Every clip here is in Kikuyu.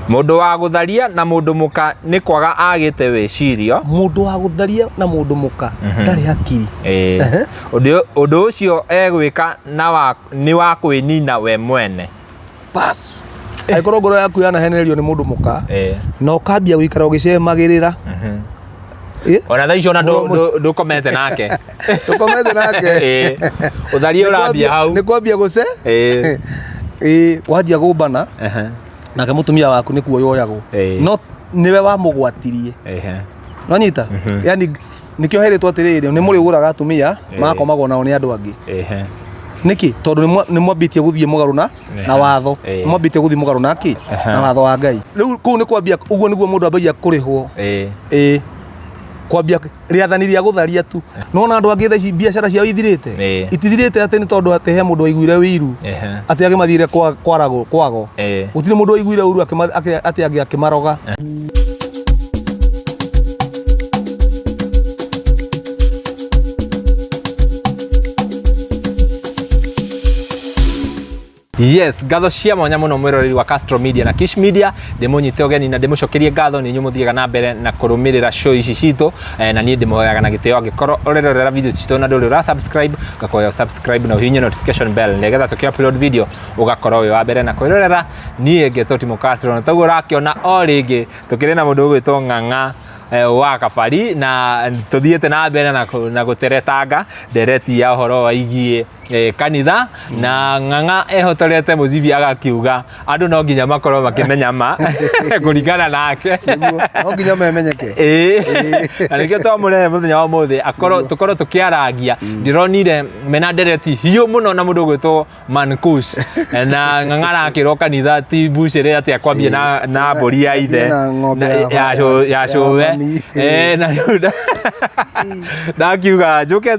Mũndũ wa gũtharia na mũndũ mũka nĩ kwaga agĩte wĩcirio. Mũndũ wa gũtharia na mũndũ mũka ndarĩ hakiri. Ĩĩ. Ũndũ ũcio egwĩka na wa, nĩ wa kwĩnina we mwene. Bas. Angĩkorwo ngoro yaku yanahenererio nĩ mũndũ mũka Ĩĩ. na ũkambia gũikara ũgĩcemagĩrĩra. Ĩ? Ona thaa icio ona ndũkomete nake. Ndũkomete nake. Ĩĩ. Ũtharia ũrambia hau. Nĩ kwambia gũce. Ĩĩ. Ĩĩ, wanjia gũmbana Ehe. nake mũtumia waku nĩ kuoywo oyagwo. Ĩĩ. No nĩwe wamũgwatirie. Ehe. Nonyita? Yani nĩkĩo herĩtwo atĩrĩrĩ nĩ mũrĩgũraga atumia magakomagwo nao nĩ andũ angĩ. Ehe. Nĩkĩ? Tondũ nĩ mwambĩtie gũthiĩ mũgarũ na na watho. Ĩĩ. Nĩ mwambĩtie gũthiĩ mũgarũ na kĩ? Na watho wa Ngai. Rĩu kũu nĩ kwambia ũguo nĩguo mũndũ ambagia kũrĩhwo. Ĩĩ. Ĩĩ. Kwambia rĩathani rĩa gũtharia tu. Nĩwona andũ angĩ thaa ici biacara ciao ithirĩte? Ĩĩ. Itithirĩte atĩ nĩ tondũ atĩ he mũndũ waiguire ũiru Ehe. atĩ angĩ mathire kwaragwo kwago. Ĩĩ. Gũtirĩ mũndũ waiguire ũru atĩ angĩ akĩmaroga. Yes, ngatho cia mwanya muno mwiroreri wa Castro Media na Kish Media ndimunyite ũgeni na ndimucokerie ngatho nĩ inyuĩ mũthiaga na mbere na kũrũmĩrĩra show ici citũ na niĩ ndĩmũhoyaga na gĩtĩo angĩkorwo ũrerorera video citũ na ndũrĩ ũra subscribe ngakũhoya subscribe na ũhihinye notification bell nĩgetha tũkĩ upload video ũgakorwo wĩ wa mbere na kwĩrorera. Niĩ ngetwo Timo Castro na toguo ũrakĩona o rĩngĩ tũkĩrĩ na mũndũ ũgwĩtwo Ng'ang'a wa Kabari na tũthiĩte na mbere na gũteretanga ndereti ya ũhoro waigiĩ kanitha na Ng'ang'a ehotorete mũcibi agakiuga andũ no nginya makorwo makĩmenya ma kũringana nake. Nĩguo, no nginya memenyeke. Ĩĩ. Na nĩkĩo twamũrehe mũthenya wa ũmũthĩ akorwo tũkorwo tũkĩarangia. Ndĩronire mena ndereti hiũ mũno na mũndũ ũgwĩtwo Mankush na Ng'ang'a arakĩrwo kanitha ti mbucĩrĩ atĩ akwambie na mbũri ya ithe Na ng'ombe ya ya cũwe. mami. Na rĩu ndakiuga njũke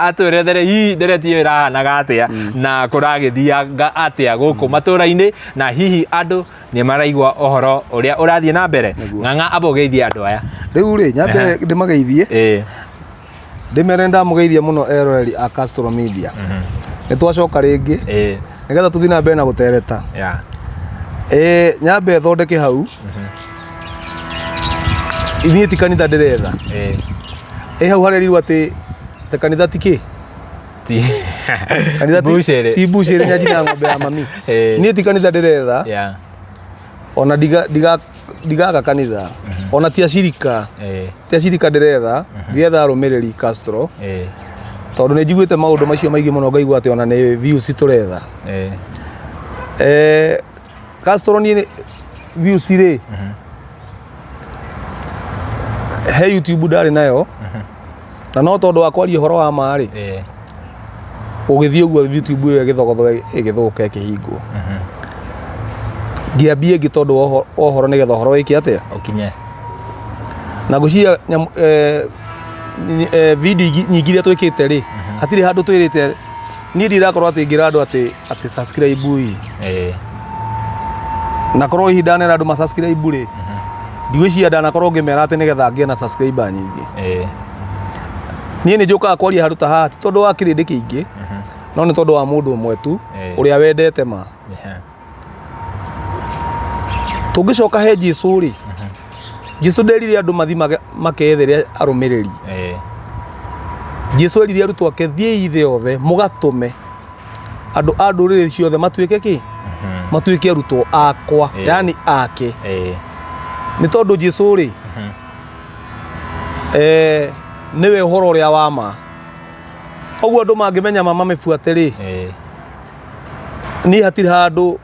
atwĩrethere hihi ndereti ĩyo ĩrahanaga atĩa na kũragĩthianga atĩa gũkũ matũra-inĩ na hihi andũ nĩ maraigua ũhoro ũrĩa ũrathiĩ na mbere. Nĩguo. Ng'ang'a amba ũgeithie andũ aya. Rĩu rĩ, nyambe ndĩmageithie. Ĩĩ. Ndĩmere ndamũgeithia mũno eroreri a Castro Media. Nĩ twacoka rĩngĩ Ĩĩ. nĩgetha tũthiĩ na mbere na gũtereta. Yeah. Ĩĩ, nyambe thondeke hau. Niĩ ti kanitha ndĩretha. Ĩĩ. Ĩ hau harerirwo atĩ te kanitha ti kĩ? Ti Kanitha ti mbucĩrĩ. ti mbucĩrĩ nyanji na ng'ombe ya mami. Ĩĩ. Niĩ ti kanitha ndĩretha. Yeah. Ona ndigaga kanitha. Ona ti acirika. Ĩĩ. Ti acirika ndĩretha, ndĩretha arũmĩrĩri Castro. Ĩĩ. Tondũ nĩ njiguĩte maũndũ macio maingĩ mũno ngaigua atĩ ona nĩ views tũretha. Ĩĩ. Castro niĩ views rĩ, he YouTube ndarĩ nayo, na no tondũ wa kwaria ũhoro wa ma rĩ, Ĩĩ. ũgĩthiĩ ũguo YouTube ĩyo ĩgĩthogothwo ĩgĩthũka ĩkĩhingwo. Ngĩambia ĩngĩ tondũ wa ũhoro nĩgetha ũhoro wĩke atĩa? Ũkinye. Na ngwĩciria video nyingĩ iria twĩkĩte rĩ, hatirĩ handũ twĩrĩte niĩ ndirakorwo atĩ ngĩra andũ atĩ subscribe ĩ. Ĩĩ. Na korwo hihi ndanera andũ ma subscribe rĩ, ndigwĩciria ndanakorwo ngĩmera atĩ nĩgetha ngĩe na subscriber nyingĩ. Ĩĩ. Niĩ nĩ njũkaga kwaria handũ ta haha ti tondũ wa kĩrĩndĩ kĩingĩ, no nĩ tondũ wa mũndũ ũmwe tu Ĩĩ. ũrĩa wendete ma. Ehe. Tũngĩcoka he Jesũ rĩ, Jesũ nderire andũ mathiĩ makethere arũmĩrĩri. Ĩĩ. Jesũ erire arutwo ake thiĩi thĩ yothe mũgatũme andũ a ndũrĩrĩ ciothe matuĩke kĩ? Matuĩke arutwo akwa, Ĩĩ. yani ake. Ĩĩ. Nĩ tondũ Jesũ rĩ, nĩwe ũhoro ũrĩa wa ma. Ũguo andũ mangĩmenya ma mamĩbuate rĩ, Ĩĩ. niĩ hatirĩ handũ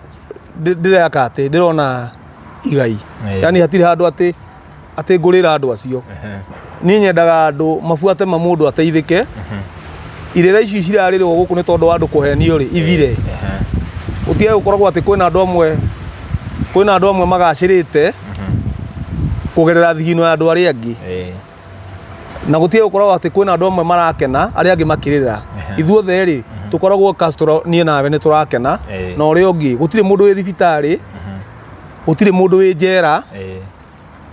ndĩreka atĩ ndĩrona igai. Ĩĩ. Yani hatirĩ handũ atĩ ngũrĩra andũ acio. Niĩ nyendaga andũ mabuate ma mũndũ ateithĩke. Irĩra ici cirarĩrwo gũkũ nĩ tondũ wa andũ kũhenio rĩ, ithire. Gũtige gũkoragwo atĩ kwĩna andũ amwe, kwĩna andũ amwe magacĩrĩte kũgerera thigino ya andũ arĩa angĩ. Ĩĩ. Na gũtige gũkoragwo atĩ kwĩna andũ amwe marakena, arĩa angĩ makĩrĩra. Ithuothe rĩ, tũkoragwo Castro niĩ nawe nĩ tũrakena, Ĩĩ. na ũrĩa ũngĩ, gũtirĩ mũndũ wĩ thibitarĩ, gũtirĩ mũndũ wĩ njera. Ĩĩ.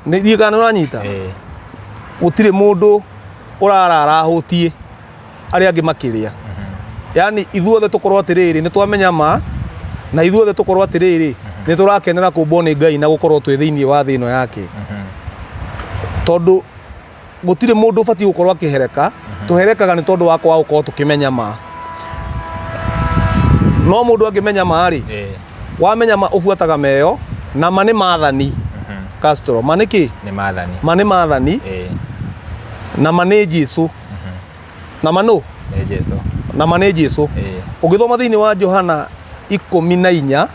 Nĩ ndiũĩ kana nĩ ũranyita? Ĩĩ. Gũtirĩ mũndũ ũrarara ahũtiĩ arĩa angĩ makĩrĩa. Yani ithuothe tũkorwo atĩrĩrĩ nĩ twamenya ma, na ithuothe tũkorwo atĩrĩrĩ Nĩ tũrakenera kũmbwo nĩ Ngai na gũkorwo twĩ thĩinĩ wa thĩ ĩno yake, tondũ gũtirĩ mũndũ ũbatiĩ gũkorwo akĩhereka. Tũherekaga nĩ tondũ wa kwaga gũkorwo tũkĩmenya ma. No mũndũ angĩmenya ma rĩ, wamenya ma ũbuataga meyo, na ma nĩ maathani. Castro, ma nĩ kĩ? Nĩ maathani. Ma nĩ maathani. Na ma nĩ Jesu. Na ma nũ? Nĩ Jesu. Na ma nĩ Jesu. Ũngĩthoma thĩinĩ wa Johana 14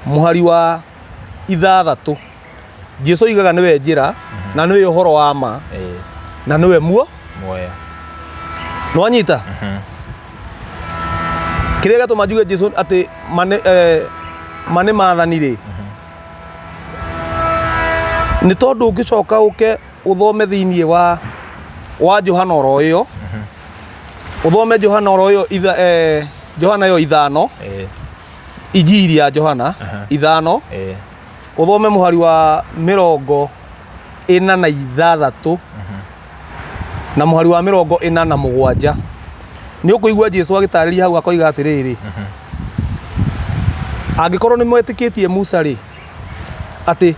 mũhari wa 6, Jesu oigaga nĩwe njĩra na nĩwe ũhoro wa ma na nĩwe muo Muoyo. Nĩwanyita kĩrĩa gĩatũma njuge Jesu atĩ ma nĩ maathani rĩ, nĩ tondũ ũngĩcoka ũke ũthome thĩinĩ wa Johana oro ĩyo, ũthome Johana oro ĩyo Johana ĩyo 5, Injiri ya Johana 5, ũthome mũhari wa 46 na mũhari wa 47, nĩ ũkũigua Jesu agĩtarĩria hau akoiga atĩrĩrĩ, angĩkorwo nĩ mwetĩkĩtie Musa rĩ, atĩ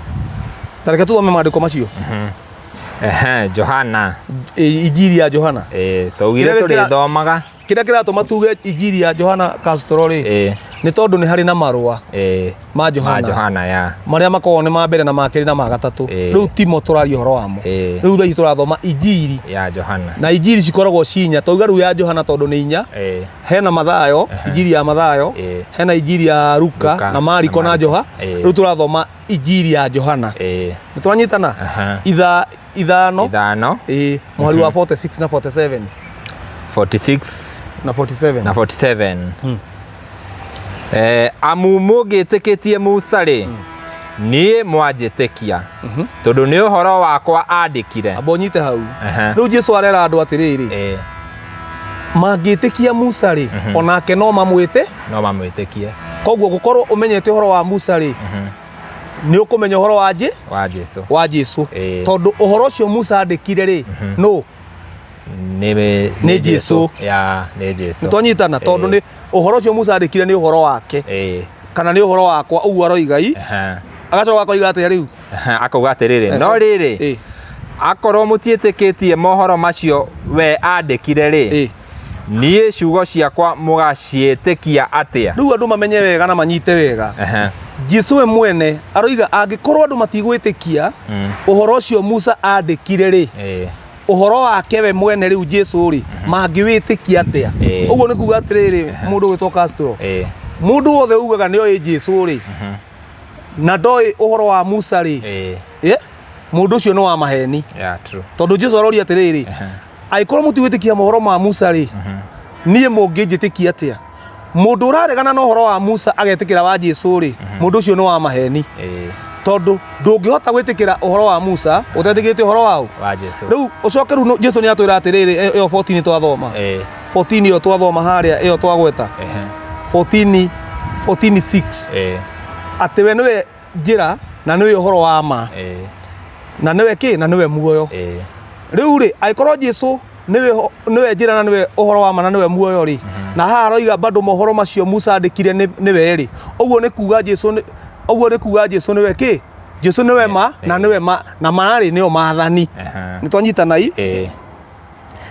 ta reke tũthome maandĩko macio. Ehe, Johana. Injiri ya Johana. Twaugire tũrĩthomaga. Kĩrĩa kĩratũma tuge Injiri ya Johana, Castro rĩ, nĩ tondũ nĩ harĩ na marũa ma Ma Johana Johana ya. marĩa makoragwo nĩ ma mbere na ma kerĩ na ma gatatũ. Rĩu timo tũraria ũhoro wamo. Rĩu thaa ici tũrathoma Injiri ya Johana. Na Injiri cikoragwo ci inya. Twauga rĩu ya Johana tondũ nĩ inya. Hena Mathayo, Injiri ya Mathayo, hena Injiri ya Luka, Luka, na Mariko na na Joha. Rĩu tũrathoma Injiri ya Johana. Nĩ twanyitana? 5. 5. Mũhari wa 46 na 47. 46 na 47. Na 47. Amu mũngĩtĩkĩtie Musa rĩ, niĩ mwanjĩtĩkia, tondũ nĩ ũhoro wakwa andĩkire. Amba ũnyite hau. Rĩu Jesu arera andũ atĩrĩrĩ, mangĩtĩkia Musa rĩ, onake no mamwĩte, no mamwĩtĩkie. Koguo gũkorwo ũmenyete ũhoro wa Musa rĩ, nĩ ũkũmenya ũhoro wa wa Jesu. Wa Jesu. Tondũ ũhoro ũcio Musa andĩkire rĩ, nũ? Nĩ Jesu. Ya, nĩ Jesu. Nĩ twanyitana? Tondũ nĩ ũhoro ũcio Musa andĩkire nĩ ũhoro wake, kana nĩ ũhoro wakwa, ũguo aroiga i. Agacoka akoiga atĩa rĩu? Akauga atĩrĩrĩ, no rĩrĩ, akorwo mũtiĩtĩkĩtie mohoro macio we andĩkire rĩ, niĩ ciugo ciakwa mũgaciĩtĩkia atĩa? Rĩu andũ mamenye wega na manyite wega, Jesu we mwene aroiga angĩkorwo andũ matigwĩtĩkia ũhoro ũcio Musa andĩkire rĩ, ũhoro wake we mwene rĩu Jesu rĩ, mangĩwĩtĩkia atĩa? Ũguo nĩ kuga atĩrĩrĩ, mũndũ ũgwĩtwo Castro, mũndũ wothe ugaga nĩ oĩ Jesu rĩ, na ndoĩ ũhoro wa Musa rĩ, mũndũ ũcio nĩ wa maheni. Yeah, true. Tondũ Jesu aroria atĩrĩrĩ, angĩkorwo mũtigwĩtĩkia mohoro ma Musa rĩ, niĩ mũngĩnjĩtĩkia atĩa? Mũndũ ũraregana na ũhoro wa Musa agetĩkĩra wa Jesu rĩ, mũndũ ũcio nĩ wa maheni. Tondũ ndũngĩhota gwĩtĩkĩra ũhoro wa Musa ũtetĩkĩtie ũhoro wa ũ? Wa Jesu. Rĩu ũcoke rĩu Jesu nĩ atwĩra atĩrĩrĩ, ĩyo 14 twathoma, 14 ĩyo twathoma harĩa, ĩyo twagweta, 14 14:6, atĩ we nĩwe njĩra na nĩwe ũhoro wa ma na nĩwe kĩ, na nĩwe muoyo. Rĩu rĩ, angĩkorwo Jesu nĩwe njĩra na nĩwe ũhoro wa ma na nĩwe muoyo rĩ, na haha aroiga bado mohoro macio Musa andĩkire nĩwe rĩ, ũguo nĩ kuga Jesu ũguo nĩ kuga Jesu nĩwe kĩ? Jesu nĩwe ma na nĩwe ma na ma rĩ, nĩo maathani. Nĩ twanyitana i?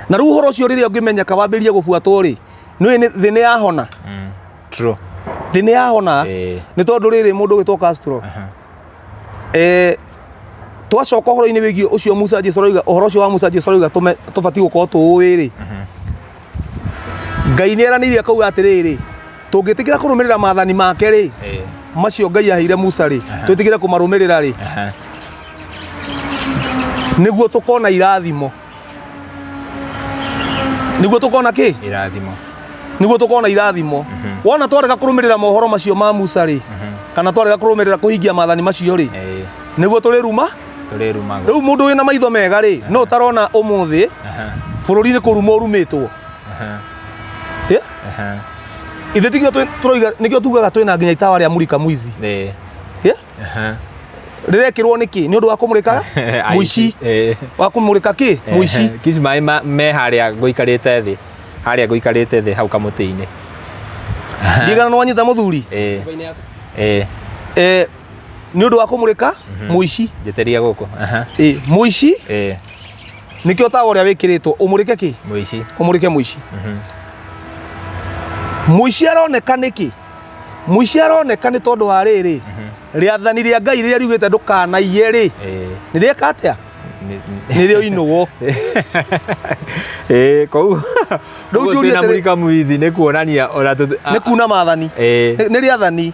Na rĩu ũhoro ũcio rĩrĩa ũngĩmenyeka wambĩrĩrie gũbuatwo rĩ, nĩũĩ thĩ nĩ yahona. True. Thĩ nĩ yahona. Nĩ tondũ rĩrĩ, mũndũ ũgwĩtwo Castro, twacoka ũhoro-inĩ wĩgiĩ ũcio Musa, Jesu aroiga ũhoro ũcio wa Musa, Jesu aroiga tũbatiĩ gũkorwo tũũĩ rĩ, Ngai nĩ eranĩire akauga atĩrĩrĩ, tũngĩtĩkĩra kũrũmĩrĩra maathani make rĩ, macio Ngai aheire Musa rĩ, twĩtĩkĩre kũmarũmĩrĩra rĩ, nĩguo tũkona irathimo. Nĩguo tũkona kĩ? Irathimo. Nĩguo tũkona irathimo. Wona twarega kũrũmĩrĩra mohoro macio ma Musa rĩ, kana twarega kũrũmĩrĩra kũhingia maathani macio rĩ, nĩguo tũrĩruma. Tũrĩrumagwo. Rĩu mũndũ wĩna maitho mega rĩ, no ũtarona ũmũthĩ bũrũri nĩ kũruma ũrumĩtwo? Ithe tikio tũroiga, nĩkĩo tugaga twĩna nginya itawa rĩa Mulika Mwizi. Rĩrekĩrwo nĩkĩ? Nĩ ũndũ wa kũmũrĩka mũici. Wa kũmũrĩka kĩ? Mũici. Kici maĩ me harĩa ngũikarĩte thĩ, harĩa ngũikarĩte thĩ hau kamũtĩ-inĩ. Ndigana nĩ wanyita mũthuri. Nĩ ũndũ wa kũmũrĩka mũici. Njĩtĩria gũkũ. Aha. Ĩ, mũici. Nĩkĩo tawa ũrĩa wĩkĩrĩtwo ũmũrĩke kĩ? Mũici. Ũmũrĩke mũici. Mũici aroneka nĩkĩ? Mũici aroneka nĩ tondũ wa rĩrĩ, rĩathani rĩa Ngai rĩrĩa riugĩte ndũkanaiye rĩ, nĩ rĩeka atĩa? Nĩ rĩoinũo. Koguo Rĩu njũrie twĩna atĩrĩ- mũrika mũici nĩ kuonania ona Nĩ kuna maathani. Nĩ rĩathani.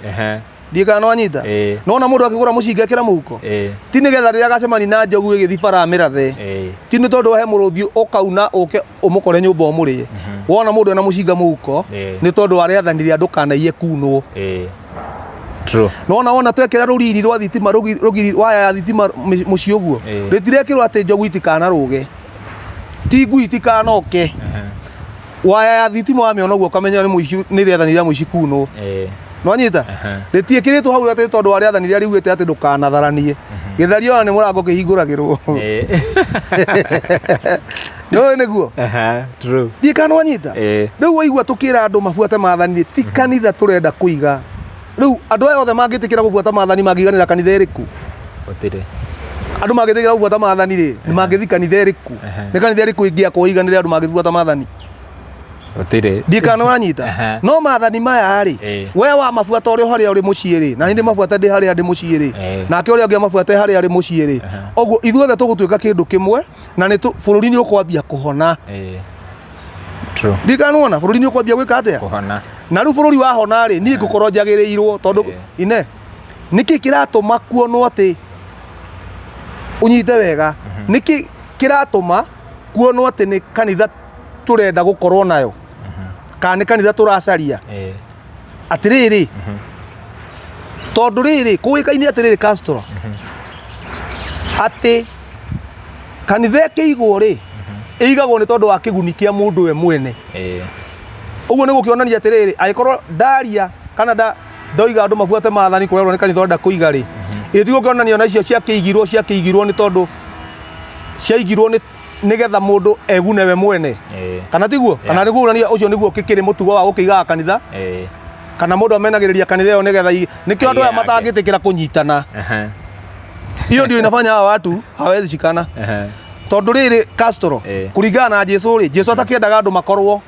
Ndiĩ kana nĩwanyita. Nona mũndũ akĩgũra mũcinga ekĩra mũhuko, ti nĩgetha rĩrĩa agacemania na njogu ĩgĩthiĩ bara amĩrathe, ti nĩ tondũ he mũrũthi ũkauna ũke ũmũkore nyũmba ũmũrĩe. Wona mũndũ ena mũcinga mũhuko, nĩ tondũ wa rĩathani rĩa ndũkanaiye kunwo. True. Nona wona twekĩra rũriri rwa thitima, rũgiri waya ya thitima mũciĩ ũguo, rĩtirekĩrwo atĩ njogu itikanarũge, ti ngui itikanoke. Waya ya thitima wamĩona ũguo ũkamenya nĩ mũici, nĩ rĩathani rĩa mũici kunwo. Nĩwanyita? Rĩtiĩkĩrĩtwo hau atĩ tondũ wa rĩathani rĩrĩa riugĩte atĩ ndũkanatharanie. Gĩthario ona nĩ mũrango kĩhingũragĩrwo. Nĩũĩ nĩguo? True. Ndiĩ kana nĩwanyita? Rĩu waigua tũkĩra andũ mabuate maathani rĩ, ti kanitha tũrenda kũiga. Rĩu andũ aya othe mangĩtĩkĩra gũbuata maathani mangĩiganĩra kanitha ĩrĩkũ? Gũtirĩ. Andũ mangĩtĩkĩra gũbuata maathani rĩ, mangĩthiĩ kanitha ĩrĩkũ? Nĩ kanitha ĩrĩkũ ĩngĩakwo ĩiganĩre andũ mangĩbuata maathani? Gũtirĩ. Ndiĩ kana ũranyita. No maathani maya rĩ, we wamabuata ũrĩ o harĩa ũrĩ mũciĩ rĩ, na niĩ ndĩmabuate ndĩ harĩa ndĩ mũciĩ rĩ, nake ũrĩa ũngĩ amabuate harĩa arĩ mũciĩ rĩ, ũguo ithuothe tũgũtuĩka kĩndũ kĩmwe, na nĩ bũrũri nĩ ũkwambia kũhona. True. Ndiĩ kana nĩwona bũrũri nĩ ũkwambia gwĩka atĩa? Kũhona. Na rĩu bũrũri wahona rĩ, niĩ ngũkorwo njagĩrĩirwo tondũ ine nĩkĩ kĩratũma kuonwo atĩ ũnyite wega, nĩkĩ kĩratũma kuonwo atĩ nĩ kanitha tũrenda gũkorwo nayo, kana nĩ kanitha tũracaria? Atĩrĩrĩ, tondũ rĩrĩ kũĩkaine atĩrĩrĩ, Castro, atĩ kanitha ĩkĩigwo rĩ, ĩigagwo nĩ tondũ wa kĩguni kĩa mũndũ we mwene. Ũguo nĩ gũkĩonania atĩrĩrĩ, angĩkorwo ndaria kana ndoiga andũ mabuate maathani kũrerwo nĩ kanitha ũrenda kũiga rĩ, ĩ ti gũkĩonania ona icio ciakĩigirwo nĩ tondũ ciaigirwo nĩ nĩgetha mũndũ egune we mwene, kana tiguo? Kana nĩguo ũrania ũcio nĩguo kĩkĩrĩ mũtugo wa gũkĩigaga kanitha, kana mũndũ amenagĩrĩria kanitha ĩyo nĩgetha nĩkĩo andũ aya matangĩtĩkĩra kũnyitana. Hiyo ndio inafanya hawa watu hawezi shikana. Tondũ rĩrĩ, Castro, kũringana na Jesu rĩ, Jesu atakĩendaga andũ makorwo,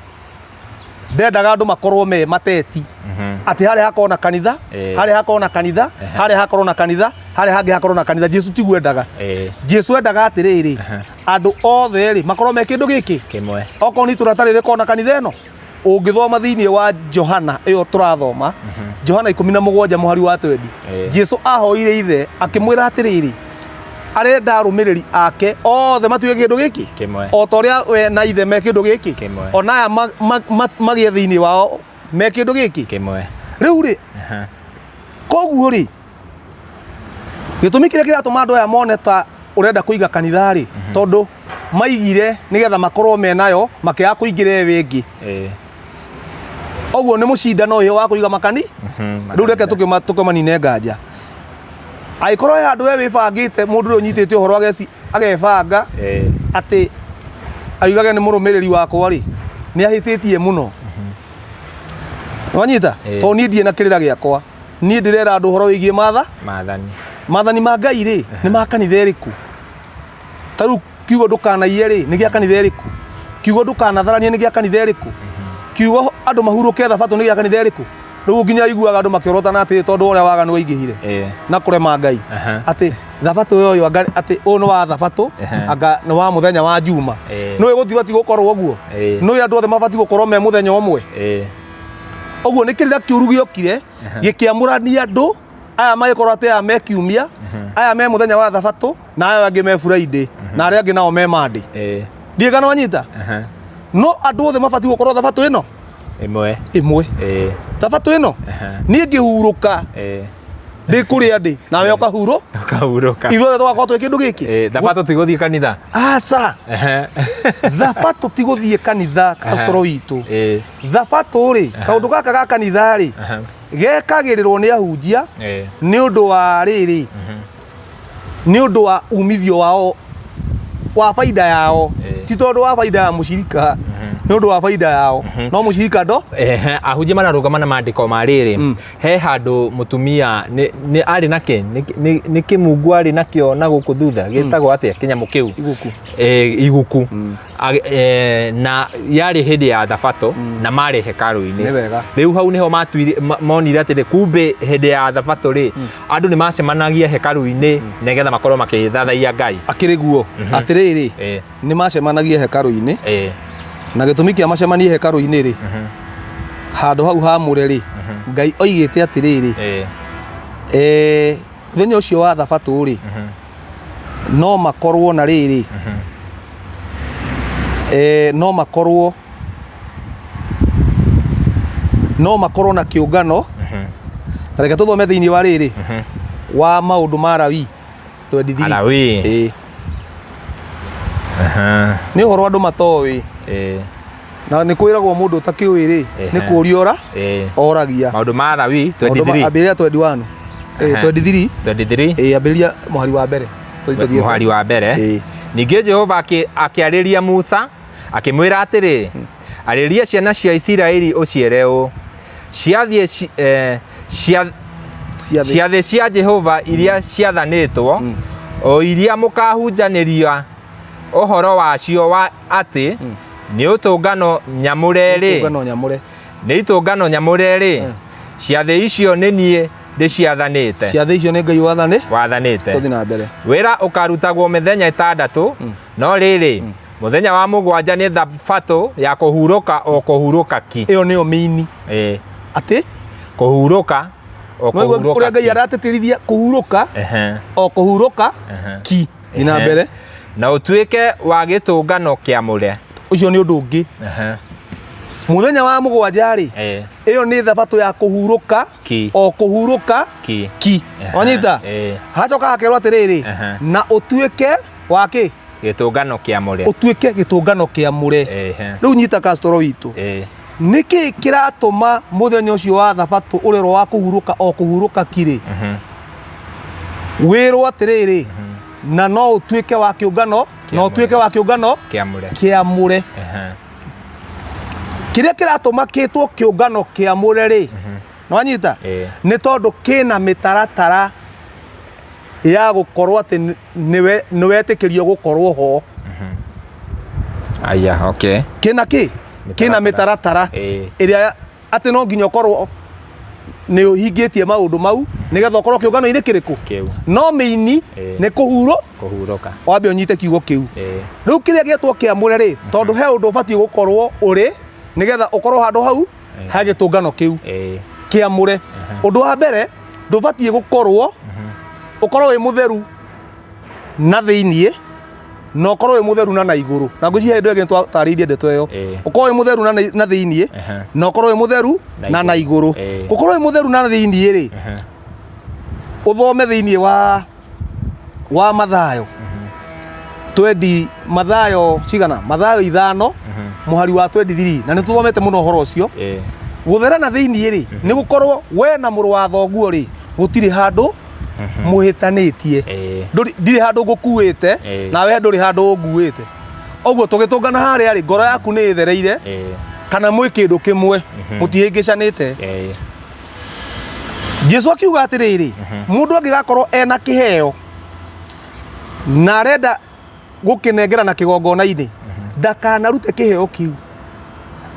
ndendaga andũ makorwo me mateti, atĩ harĩa hakorwo na kanitha, harĩa hakorwo na kanitha, harĩa hakorwo na kanitha, harĩa hangĩ hakorwo na kanitha. Jesu tiguo endaga. Jesu endaga atĩrĩrĩ, andũ othe rĩ makorwo me kĩndũ gĩkĩ kĩmwe. Okorwo nĩ itũra ta rĩrĩ rĩkorwo na kanitha ĩno. Ũngĩthoma thĩinĩ wa Johana ĩyo tũrathoma, Johana 17 mũhari wa 20, Jesu ahoire ithe akĩmwĩra atĩrĩrĩ, arenda arũmĩrĩri ake othe matuĩke kĩndũ gĩkĩ kĩmwe, o ta ũrĩa we na ithe me kĩndũ gĩkĩ kĩmwe, ona aya magĩe thĩinĩ wao me kĩndũ gĩkĩ kĩmwe. Rĩu rĩ, koguo rĩ, gĩtũmi kĩrĩa kĩratũma andũ aya mone ta ũrenda kũiga kanitha rĩ, tondũ maigire nĩgetha makorwo menayo makĩaga kũingĩra ĩyo ĩngĩ. Ũguo nĩ mũcindano ũyũ wa kũiga makani. Rĩu reke tũkĩmanine nganja. Angĩkorwo he handũ we wĩbangĩte, mũndũ ũrĩa ũnyitĩte ũhoro agebanga atĩ aigage nĩ mũrũmĩrĩri wakwa rĩ, nĩ ahĩtĩtie mũno. Wanyita? Tondũ niĩ ndirĩ na kĩrĩra gĩakwa, niĩ ndĩrera andũ ũhoro wĩgiĩ matha maathani. Maathani ma Ngai rĩ, nĩ ma kanitha ĩrĩkũ? Ta rĩu kiugo ndũkanaiye rĩ, nĩ gĩa kanitha ĩrĩkũ? Kiugo ndũkanatharanie nĩ gĩa kanitha ĩrĩkũ? Kiugo andũ mahurũke thabatũ nĩ gĩa kanitha ĩrĩkũ? Rĩu nginya iguaga andũ makĩorotana atĩrĩ, tondũ ũrĩa waganu waingĩhire na kũrema Ngai, atĩ thabatũ ĩyo anga atĩ ũyũ nĩ wa thabatũ, anga nĩ wa mũthenya wa Juma. Nĩũĩ gũtibatiĩ gũkorwo ũguo? Nĩũĩ andũ othe mabatiĩ gũkorwo me mũthenya ũmwe? Ũguo nĩ kĩrĩra kĩũru gĩokire gĩkĩamũrania andũ aya, magĩkorwo atĩ aya me kiumia, aya me mũthenya wa thabatũ, na aya angĩ me Friday, na arĩa angĩ nao me Monday. Ndiĩ kana wanyita. No andũ othe mabatiĩ gũkorwo thabatũ ĩno ĩmwe. Ĩmwe. Thabatũ ĩno niĩ ngĩhurũka ndĩ kũrĩa ndĩ, nawe ũkahurũ Ũkahurũka. Ithuothe tũgakorwo twĩ kĩndũ gĩkĩ. Thabatũ ti gũthiĩ kanitha. Aca. Thabatũ ti gũthiĩ kanitha, Castro witũ. Thabatũ rĩ, kaũndũ gaka ga kanitha rĩ, gekagĩrĩrwo nĩ ahunjia nĩ ũndũ wa rĩrĩ, nĩ ũndũ wa umithio wao, wa baida yao, ti tondũ wa baida ya mũcirika. Nĩ ũndũ wa baida yao, no mũcirika ndo. Ehe, ahunjia mararũgama na maandĩko ma rĩrĩ, he handũ mũtumia nĩ arĩ na kĩ nĩ kĩmungu arĩ nakĩo na gũkũ thutha, gĩtagwo atĩa kĩnyamũ kĩu? Iguku. Iguku. Na yarĩ hĩndĩ ya thabatũ na marĩ hekarũ-inĩ. Nĩ wega. Rĩu hau nĩho monire atĩrĩ, kumbe hĩndĩ ya thabatũ rĩ, andũ nĩ macemanagia hekarũ-inĩ nĩgetha makorwo makĩthathaiya Ngai. Akĩrĩ guo atĩrĩrĩ, nĩ macemanagia hekarũ-inĩ, na gĩtũmi kĩa macemanie hekarũ-inĩ rĩ, handũ hau hamũre rĩ, Ngai oigĩte atĩrĩrĩ, mũthenya ũcio wa thabatũ rĩ, no makorwo na rĩrĩ, no makorwo na kĩũngano. Ta reke tũthome thĩinĩ wa rĩrĩ, wa Maũndũ ma Lawi 23. Alawii. Ĩĩ. Nĩ ũhoro andũ matoĩ, na nĩ kwĩragwo mũndũ ũtakĩũĩ rĩ, nĩ kũũria ora oragia. Maũndũ ma Lawi Maũndũ 23. Ambĩrĩria 21. 23. 23. Ĩĩ, ambĩrĩria mũhari wa mbere. Tũthiĩ tũthiĩte. Mũhari wa mbere. Ningĩ Jehova akĩarĩria Musa akĩmwĩra atĩrĩ, arĩria ciana cia Isiraeli ũciĩre ũũ, ciathiĩ Ciathĩ. Ciathĩ cia Jehova iria ciathanĩtwo, o iria mũkahunjanĩria ũhoro wacio wa atĩ nĩ ũtũngano nyamũre-rĩ, Ũtũngano nyamũre. Nĩ itũngano nyamũre-rĩ, ciathĩ icio nĩ niĩ ndĩciathanĩte. Ciathĩ icio nĩ Ngai wathani. Wathanĩte. Tũthiĩ na mbere. Wĩra ũkarutagwo mĩthenya 6, no rĩrĩ, mũthenya wa mũgwanja nĩ thabatũ ya kũhurũka o kũhurũka ki. Ĩyo nĩyo mĩini. Atĩ Kũhurũka o Nĩwaigua kũhurũka ũrĩa Ngai ki. aratĩtĩrithia kũhurũka o kũhurũka ki. Thiĩ na mbere. Na ũtuĩke wa gĩtũngano kĩamũre. Ũcio nĩ ũndũ ũngĩ. Mũthenya wa mũgwanja rĩ, ĩyo nĩ thabatũ ya kũhurũka Ki. o kũhurũka Ki. ki. Wanyita? Hacoka hakerwo atĩrĩrĩ, na ũtuĩke wa kĩ? Gĩtũngano kĩamũre. Ũtuĩke gĩtũngano kĩamũre. Rĩu nyita kastoro witũ. Nĩkĩ kĩratũma mũthenya ũcio wa thabatũ ũrerwo wa kũhurũka o kũhurũka kirĩ? Wĩrwo atĩrĩrĩ, na no ũtuĩke wa kĩũngano, na ũtuĩke wa kĩũngano kĩamũre. Kĩamũre. Kĩrĩa kĩratũma kĩtwo kĩũngano kĩamũre rĩ, nĩwanyita? Nĩ tondũ kĩna mĩtaratara ya gũkorwo atĩ nĩwe nĩwetĩkĩrio gũkorwo ho. Aya, okay. Kĩna kĩ? Kĩna mĩtaratara ĩrĩa atĩ no nginya ũkorwo nĩ ũhingĩtie maũndũ mau nĩgetha ũkorwo kĩũngano-inĩ kĩrĩkũ? Kĩu. No mĩini nĩ kũhurũ Kũhurũka. Wambe ũnyite kiugo kĩu. Rĩu kĩrĩa gĩetwo kĩamũre rĩ, tondũ he ũndũ ũbatiĩ gũkorwo ũrĩ nĩgetha ũkorwo handũ hau he gĩtũngano kĩu kĩamũre. Ũndũ wa mbere, ndũbatiĩ gũkorwo, ũkorwo wĩ mũtheru na thĩiniĩ na ũkorwo wĩ mũtheru na na igũrũ. Na ngwĩciria hĩndĩ ĩyo ĩngĩ nĩtwatarĩirie ndeto ĩyo. Ũkorwo wĩ mũtheru na thĩiniĩ na ũkorwo wĩ mũtheru na na igũrũ. Gũkorwo wĩ mũtheru na thĩiniĩ rĩ, ũthome thĩiniĩ wa Mathayo twendi, Mathayo cigana? Mathayo 5 mũhari wa 23, na nĩ tũthomete mũno ũhoro ũcio. Gũthera na thĩiniĩ rĩ, nĩ gũkorwo we na mũrũ wa thoguo rĩ, gũtirĩ handũ mũhĩtanĩtie. Ndirĩ handũ ngũkuĩte, nawe ndũrĩ handũ ũnguĩte. Ũguo tũgĩtũngana harĩa rĩ, ngoro yaku nĩ ĩthereire, kana mwĩ kĩndũ kĩmwe, mũtihĩngĩcanĩte. Jesu akiuga atĩrĩrĩ, mũndũ angĩgakorwo ena kĩheo na arenda gũkĩnengera na kĩgongona-inĩ, ndakanarute kĩheo kĩu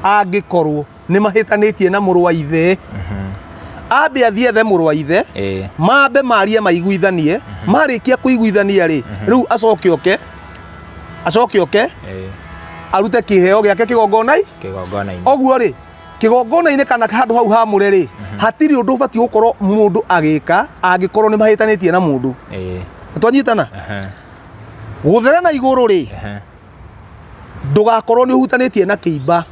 angĩkorwo nĩ mahĩtanĩtie na mũrũ wa ithe. Ambe athiĩ ethe mũrũ wa ithe, mambe marie maiguithanie. Marĩkia kũiguithania rĩ, rĩu acoke oke arute kĩheo gĩake kĩgongona-inĩ. Kĩgongona-inĩ. Ũguo rĩ, kĩgongona-inĩ kana handũ hau hamũre rĩ, hatirĩ ũndũ ũbatiĩ gũkorwo mũndũ agĩka angĩkorwo nĩ mahĩtanĩtie na mũndũ. Twanyitana? Gũthera na igũrũ rĩ, ndũgakorwo nĩ ũhutanĩtie na kĩimba.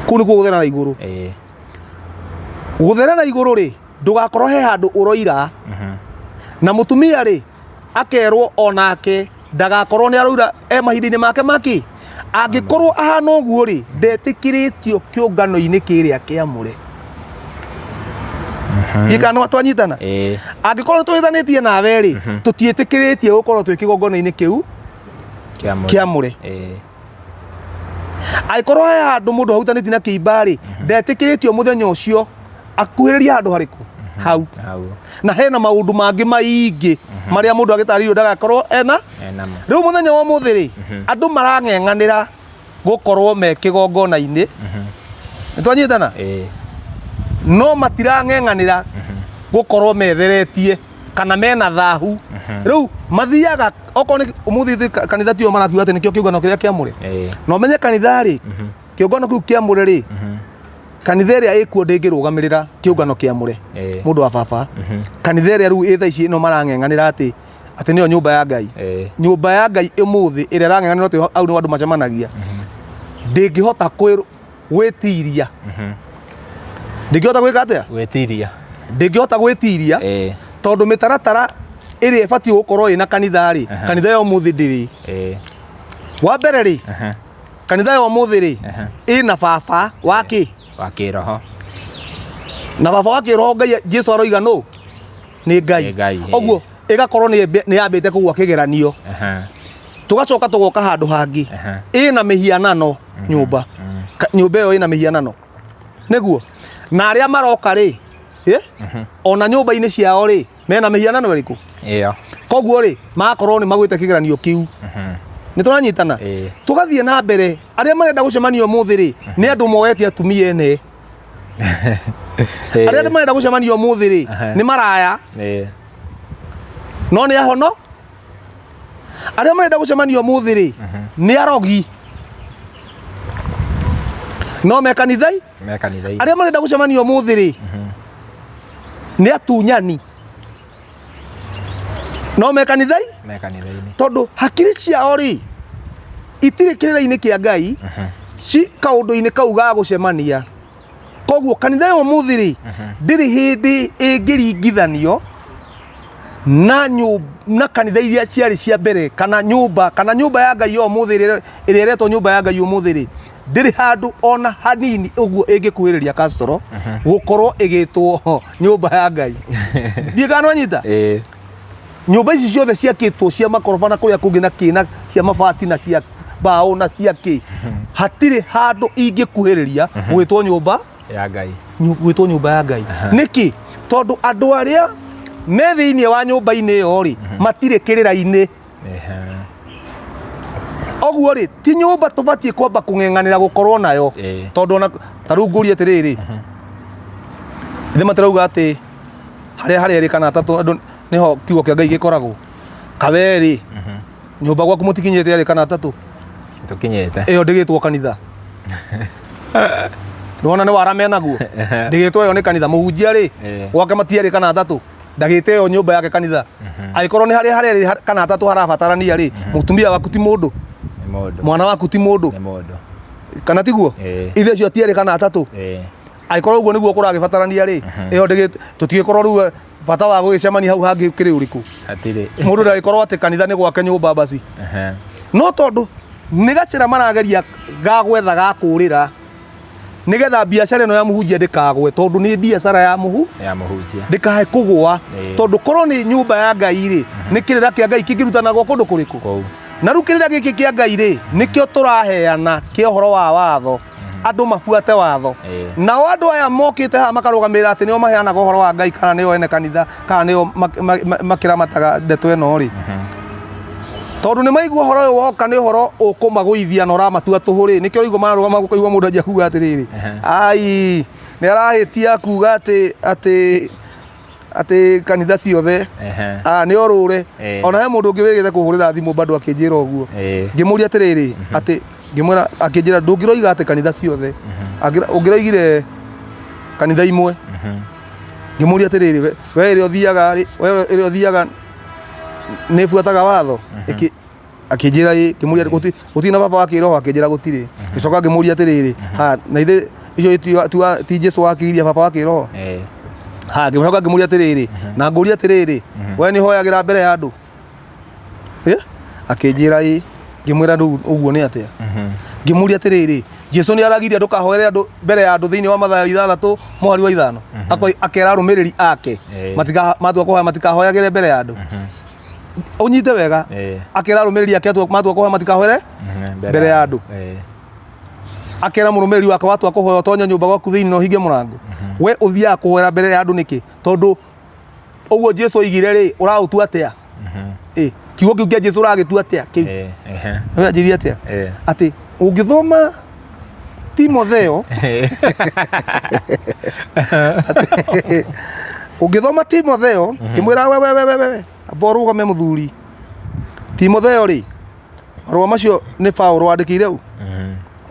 Kũu nĩkuo gũthera na igũrũ. Gũthera na igũrũ rĩ, ndũgakorwo he handũ ũroira. Na mũtumia rĩ, akerwo onake ndagakorwo nĩ aroira e mahinda-inĩ make maki. Angĩkorwo ahana ũguo rĩ, ndetĩkĩrĩtio kĩũngano-inĩ kĩrĩa kĩamũre. Ndikana twanyitana? Angĩkorwo tũhĩtanĩtie nawe rĩ, tũtiĩtĩkĩrĩtie gũkorwo twĩ kĩgongona-inĩ kĩu Kĩamũre. Kĩamũre. Angĩkorwo he handũ mũndũ ahutanĩtie na kĩimba rĩ, ndetĩkĩrĩtio mũthenya ũcio akuhĩrĩrie handũ harĩkũ hau. Hau. Na hena maũndũ mangĩ maingĩ marĩa mũndũ agĩtarĩirio ndagakorwo ena. Enamo. Rĩu mũthenya wa ũmũthĩ rĩ, andũ marang'eng'anĩra gũkorwo me kĩgongona-inĩ. Nĩ twanyitana? Ĩĩ. No matirang'eng'anĩra gũkorwo metheretie kana mena thahu. Rĩu mathiaga okorwo nĩ ũmũthĩ ithuĩ kanitha tiyo marakiuga atĩ nĩkĩo kĩũngano kĩrĩa kĩamũre. Ĩĩ. Na ũmenye kanitha rĩ, kĩũngano kĩu kĩamũre rĩ, kanitha ĩrĩa ĩkuo ndĩngĩrũgamĩrĩra kĩũngano kĩamũre. Ĩĩ. Mũndũ wa baba. Kanitha ĩrĩa rĩu ĩ thaa ici ĩno marang'eng'anĩra atĩ atĩ nĩyo nyũmba ya Ngai. Ĩĩ. Nyũmba ya Ngai ũmũthĩ ĩrĩa ĩrang'eng'anĩra atĩ hau nĩho andũ macemanagia, ndĩngĩhota gwĩtiria. Ndĩngĩhota gwĩka atĩa? Gwĩtiria. Ndĩngĩhota gwĩtiria. Ĩĩ. Tondũ mĩtaratara ĩrĩa ĩbatiĩ gũkorwo ĩna kanitha rĩ, kanitha ya ũmũthĩ ndĩrĩ. Ĩĩ. Wa mbere rĩ, kanitha ya ũmũthĩ rĩ, ĩna baba wa kĩ? Wa kĩroho. Na baba wa kĩroho Ngai Jesu aroiga nũ? Nĩ Ngai. Nĩ Ngai, ĩĩ. Ũguo ĩgakorwo nĩ yambĩte kũgwa kĩgeranio. Tũgacoka tũgoka handũ hangĩ. Ĩna mĩhianano nyũmba. Nyũmba ĩyo ĩna mĩhianano. Nĩguo. Na arĩa maroka rĩ, ona nyũmba-inĩ ciao rĩ, mena mĩhianano ĩrĩkũ? Ĩyo. Koguo rĩ, magakorwo nĩ magwĩte kĩgeranio kĩu. Nĩ tũranyitana? Ĩĩ. Tũgathiĩ na mbere, arĩa marenda gũcemania ũmũthĩ rĩ, nĩ andũ moete atumia ene. Arĩa marenda gũcemania ũmũthĩ rĩ, nĩ maraya. Ĩĩ. No nĩ ahono. Arĩa marenda gũcemania ũmũthĩ rĩ, nĩ arogi. No me kanitha-inĩ. Me kanitha-inĩ. Arĩa marenda gũcemania ũmũthĩ rĩ, nĩ atunyani. No me kanitha-inĩ. Me kanitha-inĩ. Tondũ hakiri ciao rĩ, itirĩ kĩrĩra-inĩ kĩa Ngai, ci kaũndũ-inĩ kau ga gũcemania. Koguo kanitha ya ũmũthĩ rĩ, ndĩrĩ hĩndĩ ĩngĩringithanio na na kanitha iria ciarĩ cia mbere, kana nyũmba, kana nyũmba ya Ngai ya ũmũthĩ ĩrĩa ĩretwo nyũmba ya Ngai ũmũthĩ rĩ, ndĩrĩ handũ ona hanini ũguo ĩngĩkuhĩrĩria Castro gũkorwo ĩgĩtwo nyũmba ya Ngai. Ndiĩ kana nĩwanyita? Ĩĩ. Nyũmba ici ciothe ciakĩtwo cia makoroba na kũrĩa kũngĩ na kĩ na cia mabati na cia mbaũ na cia kĩ, hatirĩ handũ ingĩkuhĩrĩria gwĩtwo nyũmba ya Ngai. Gwĩtwo nyũmba ya Ngai. Nĩkĩ? Tondũ andũ arĩa me thĩinĩ wa nyũmba-inĩ ĩyo rĩ, matirĩ kĩrĩra-inĩ. Ũguo rĩ, ti nyũmba tũbatiĩ kwamba kũng'eng'anĩra gũkorwo nayo. Tondũ ona ta rĩu ngũrie atĩrĩrĩ, ithe matirauga atĩ harĩa harĩa erĩ kana atatũ andũ nĩho kiugo kĩa Ngai gĩkoragwo. Kawerĩ, nyũmba gwaku mũtikinyĩte erĩ kana atatũ? Tũkinyĩte. Ĩyo ndĩgĩtwo kanitha. Nĩwona nĩ wara menaguo? Ndĩgĩtwo ĩyo nĩ kanitha. Mũhunjia rĩ, gwake matiarĩ kana atatũ, ndagĩte ĩyo nyũmba yake kanitha. Angĩkorwo nĩ harĩa harĩa erĩ kana atatũ harabatarania rĩ, mũtumia waku ti mũndũ, Nĩ mũndũ. mwana waku ti mũndũ, Nĩ mũndũ. kana tiguo? Ithe acio ti erĩ kana atatũ. Angĩkorwo ũguo nĩguo kũragĩbatarania rĩ, ĩyo tũtigĩkorwo rĩu bata wa gũgĩcemania hau hangĩ ũkĩrĩ ũrĩkũ? Hatirĩ. Mũndũ ndagĩkorwo atĩ kanitha nĩ gwake nyũmba basi. No tondũ nĩ gacĩra marageria ga gwetha ga kũrĩra nĩgetha biacara ĩno ya mũhunjia ndĩkagwe, tondũ nĩ biacara ya ya mũhunjia ndĩkae kũgũa. Tondũ korwo nĩ nyũmba ya Ngai rĩ, nĩ kĩrĩra kĩa Ngai kĩngĩrutanagwo kũndũ kũrĩkũ? Kũu. Na rĩu kĩrĩra gĩkĩ kĩa Ngai rĩ, nĩkĩo tũraheana kĩa ũhoro wa watho, andũ mabuate watho. Nao andũ aya mokĩte haha makarũgamĩrĩra atĩ nĩo maheanaga ũhoro wa Ngai, kana nĩo ene kanitha, kana nĩo makĩramataga ndeto ĩno rĩ, tondũ nĩ maigua ũhoro ũyũ woka nĩ ũhoro ũkũmagũithia na ũramatua tũhũ rĩ, nĩkĩo ũraigua mararũgama ũkaigua mũndũ anjia kuga atĩrĩrĩ, ai nĩ arahĩtia kuga atĩ atĩ kanitha ciothe nĩ orũre. Ona he mũndũ ũngĩ wĩgĩte kũhũrĩra thimũ bado akĩnjĩra ũguo. Ngĩmũria atĩrĩrĩ, atĩ ngĩmwĩra, akĩnjĩra ndũngĩroiga atĩ kanitha ciothe, ũngĩroigire kanitha imwe. Ngĩmũria atĩrĩrĩ, we ĩrĩa ũthiaga rĩ, we ĩrĩa ũthiaga nĩ ĩbuataga watho? Akĩnjĩra ĩ. Ngĩmũria gũtirĩ na baba wa kĩroho? Akĩnjĩra gũtirĩ. Ngĩcoka ngĩmũria atĩrĩrĩ, ha na ithe icio ti Jesu wakĩgiria baba wa kĩroho? Ha, ngĩcoka ngĩmũria atĩrĩrĩ, na ngũria atĩrĩrĩ, we nĩ hoyagĩra mbere ya andũ? Akĩnjĩra ĩ. Ngĩmwĩra rĩu ũguo nĩ atĩa? Ngĩmũria atĩrĩrĩ, Jesu nĩ aragiria ndũkahoere andũ mbere ya andũ thĩinĩ wa Mathayo 6 mũhari wa 5? Akera arũmĩrĩri ake matua kũhoya matikahoyagĩre mbere ya andũ. Ũnyite wega. Akera arũmĩrĩri ake matua kũhoya matikahoere mbere ya andũ. Akera mũrũmĩrĩri wake watua kũhoya ũtonye nyũmba gwaku thĩinĩ na ũhinge mũrango. We ũthiaga kũhoera mbere ya andũ nĩkĩ? Tondũ ũguo Jesu oigire rĩ, ũraũtua atĩa? Ĩ, kiugo kĩu kĩa Jesu ũragĩtua atĩa kĩu? We anjĩrie atĩa? Atĩ ũngĩthoma Timotheo, ũngĩthoma Timotheo, kĩmwĩra we we we we we, amba ũrũgame mũthuri. Timotheo rĩ, marũa macio nĩ Paũlũ wandĩkĩire ũ?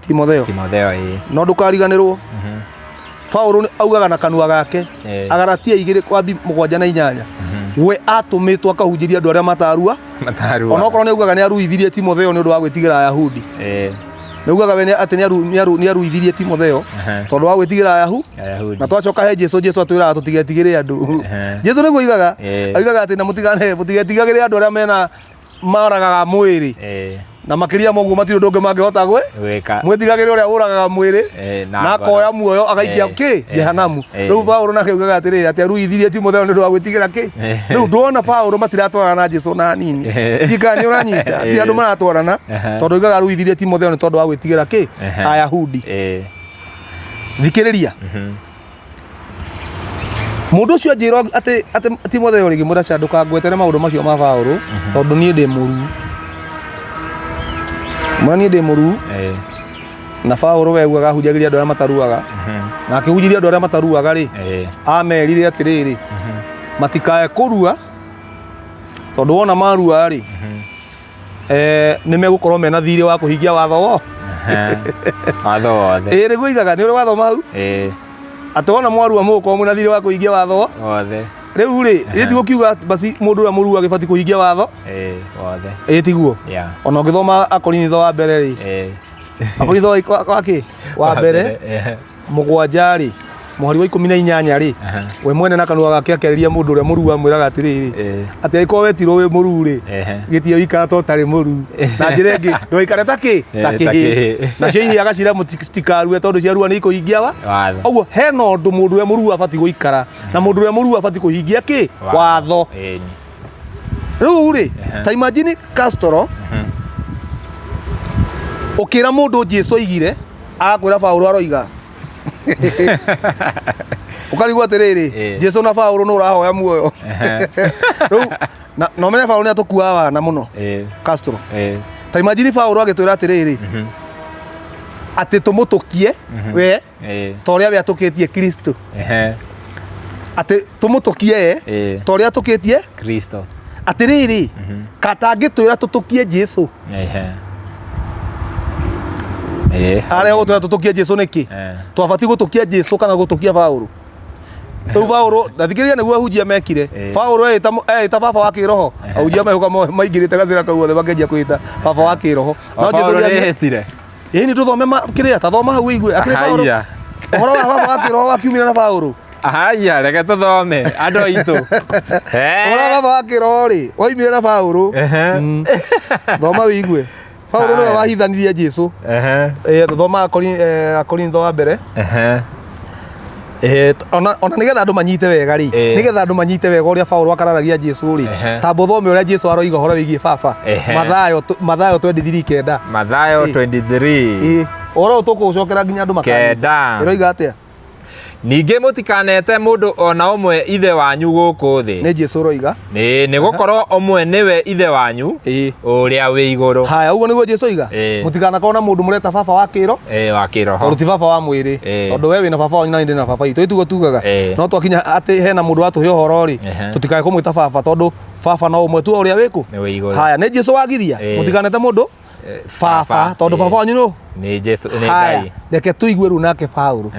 Timotheo. Timotheo ĩĩ. No ndũkariganĩrwo, Paũlũ augaga na kanua gake, Agalatia 2 kwambi 7 na 8, we atũmĩtwo akahunjĩria andũ arĩa matarua. Matarua. Onokorwo nĩ augaga nĩ aruithirie Timotheo nĩ ũndũ wa gwĩtigĩra Ayahudi. Nĩ augaga we atĩ nĩ aruithirie Timotheo tondũ wa gwĩtigĩra Ayahudi. Na twacoka he Jesu, Jesu atwĩraga tũtigetigĩre andũ. Jesu nĩguo oigaga, oigaga atĩ na mũtigane mũtigetigagĩre andũ arĩa mena maragaga mwĩrĩ na makĩria ma ũguo matirĩ ũndũ ũngĩ mangĩhota gwĩ Gwĩka. Mwĩtigagĩre ũrĩa ũragaga mwĩrĩ na na akoya muoyo agaikia kĩ jehanamu. Rĩu Paũlũ nake augaga atĩrĩrĩ, atĩ aruithirie Timotheo nĩ ũndũ wa gwĩtigĩra kĩ? Rĩu ndwona Paũlũ matiratwarana na Jesu na hanini. Ndikana nĩ ũranyita ti andũ maratwarana, tondũ augaga aruithirie Timotheo nĩ tondũ wa gwĩtigĩra kĩ? Ayahudi. Thikĩrĩria, mũndũ ũcio anjĩra atĩ Timotheo rĩ, ngĩmwĩra ca ndũkangwetere maũndũ macio ma Paũlũ, tondũ niĩ ndĩ mũruu. Mwĩra niĩ ndĩ mũruu. Na Paũlũ we augaga ahunjagĩria andũ arĩa mataruaga, na akĩhunjĩria andũ arĩa mataruaga rĩ, amerire atĩrĩrĩ, matikae kũrua, tondũ wona marua rĩ, nĩ megũkorwo mena thirĩ wa kũhingia watho wo. Watho wothe. Ĩĩ, nĩguo oigaga, nĩ ũrĩ watho mau atĩ wona mwarua mũgũkorwo mwĩna thirĩ wa kũhingia watho wo. Wothe. Rĩu rĩ, ĩ tiguo kiuga basi mũndũ ũrĩa mũrua agĩbatiĩ kũhingia watho? Ĩĩ, wothe. Ĩ tiguo? Ona ũngĩthoma Akorinitho wa mbere rĩ, Akorinitho wa kĩ? Wa mbere 7 rĩ, mũhari wa 18 rĩ, we mwene na kanua gake akĩarĩria mũndũ ũrĩa mũruu amwĩraga atĩrĩrĩ, atĩ angĩkorwo wetirwo wĩ mũruu rĩ, gĩtĩo ikara ta ũtarĩ mũruu. Na njĩra ĩngĩ, ndũgaikare ta kĩ? Ta Ta kĩhĩĩ. kĩhĩĩ. Nacio ihĩĩ agacira citikarue tondũ ciarua nĩ ikũhingia wa? Watho. Ũguo hena ũndũ mũndũ ũrĩa mũruu abatiĩ gũikara, na mũndũ ũrĩa mũruu abatiĩ kũhingia kĩ? Watho. Rĩu rĩ, ta imagine Castro, ũkĩra mũndũ Jesu oigire, agakwĩra Paũlũ aroiga. Ũkarigwo atĩrĩrĩ, Jesu na Paũlũ nũ ũrahoya muoyo? Rĩu na ũmenye Paũlũ nĩ atũkuaga wana mũno, Castro. Ta imagine Paũlũ agĩtwĩra atĩrĩrĩ, atĩ tũmũtũkie we ta ũrĩa we atũkĩtie Kristo. Atĩ tũmũtũkie ye ta ũrĩa atũkĩtie Kristo. Atĩrĩrĩ, katangĩtwĩra tũtũkie Jesu, arĩa gũtwĩra tũtũkie Jesu nĩkĩ? Twabatiĩ gũtũkia Jesu kana gũtũkia Paũlũ? Rĩu Paũlũ, na thikĩrĩria nĩguo ahunjia mekire. Paũlũ eĩta baba wa kĩroho, ahunjia mehũka maingĩrĩte gacĩra kau othe makĩanjia kwĩta baba wa kĩroho. No Jesu Paũlũ nĩathiĩ- nĩehĩtire. Ĩĩ, nĩ tũthome kĩrĩa, ta thoma hau ũigue. Akĩrĩ Paũlũ, Haiya. ũhoro wa baba wa kĩroho wakiumire na Paũlũ. Haya, reke tũthome andũ aitũ. Ũhoro wa baba wa kĩroho rĩ, waumire na Paũlũ. Thoma ũigue. Paũlũ nĩwe Haya. wahithanirie Jesu. Thoma Akorintho wa mbere. Ona nĩgetha andũ manyite wega rĩ, nĩgetha andũ manyite wega ũrĩa Paũlũ akararagia Jesu rĩ, tamba ũthome ũrĩa Jesu aroiga ũhoro wĩgiĩ baba. Mathayo 23 kenda. Mathayo 23. Ĩĩ. Ũhoro ũyũ tũkũũcokera nginya andũ makanyita. Kenda. Ĩroiga atĩa? Ningĩ mũtikanete mũndũ o na ũmwe ithe wanyu gũkũ thĩ. Nĩ Jesu ũroiga. Nĩ gũkorwo ũmwe nĩwe ithe wanyu ũrĩa wĩ igũrũ. Haya, ũguo nĩguo Jesu oiga. Mũtikanakorwo na mũndũ mũreta baba wa kĩro. Wa kĩroho. Tondũ ti baba wa mwĩrĩ. Tondũ we wĩna baba wanyu na niĩ ndĩ na baba witũ. Ĩtiguo tugaga. No twakinya atĩ hena mũndũ watũhe ũhoro rĩ, tũtikae kũmwĩta baba tondũ baba no ũmwe tu ũrĩa wĩkũ. Nĩ wĩ igũrũ. Haya, nĩ Jesu wagiria. Mũtikanete mũndũ baba tondũ baba wanyu nũ? Nĩ Jesu, nĩ Haya, Ngai. reke tũigue rĩu nake Paũlũ.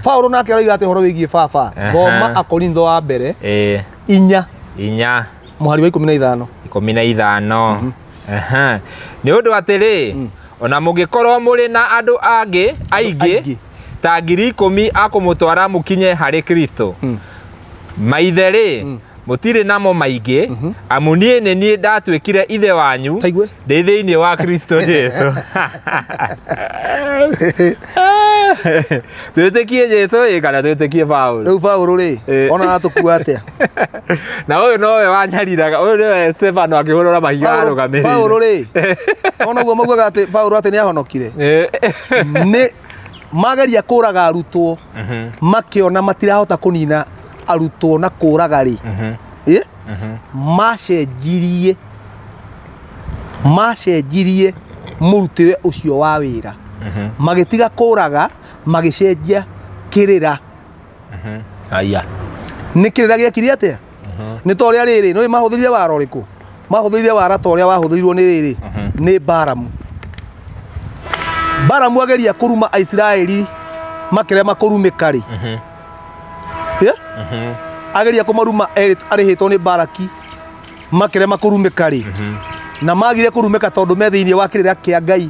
Paũlũ nake aroiga atĩ ũhoro wĩgiĩ baba. Thoma Akorintho wa mbere 4 4 mũhari wa 15. 15. Nĩ ũndũ atĩrĩ, ona mũngĩkorwo mũrĩ na andũ angĩ aingĩ ta 10,000 a kũmũtwara mũkinye harĩ Kristo, maithe rĩ, mũtirĩ namo maingĩ, amu niĩ nĩ niĩ ndatuĩkire ithe wanyu Taigue. ndĩ thĩinĩ wa Kristo Jesu. Twĩtĩkie Jesu ĩ kana twĩtĩkie Paũlũ? Rĩu Paũlũ rĩ, ona aratũkua atĩa? Na ũyũ nowe wanyariraga, ũyũ nĩwe Stefano akĩhũrũra mahiga arũgamĩrĩire. Paũlũ rĩ, ona ũguo maugaga atĩ Paũlũ atĩ nĩ ahonokire. Nĩ Mageria kũraga arutwo, makĩona matirahota kũnina arutwo na kũraga rĩ, ĩ macenjirie mũrutĩre ũcio wa wĩra, magĩtiga kũraga, magĩcenjia kĩrĩra. Aya. Nĩ kĩrĩra gĩekire atĩa? Nĩ ta ũrĩa rĩrĩ, nĩ mahũthĩrire wara ũrĩkũ? Mahũthĩrire wara ta ũrĩa wahũthĩrirwo nĩ rĩrĩ, nĩ Baramu. Baramu ageria kũruma Aisiraeli makĩrema kũrumĩka rĩ, yeah? Ageria kũmaruma arĩhĩtwo nĩ Baraki, makĩrema kũrumĩka rĩ, na magire kũrumĩka tondũ me thĩinĩ wa kĩrĩra kĩa Ngai,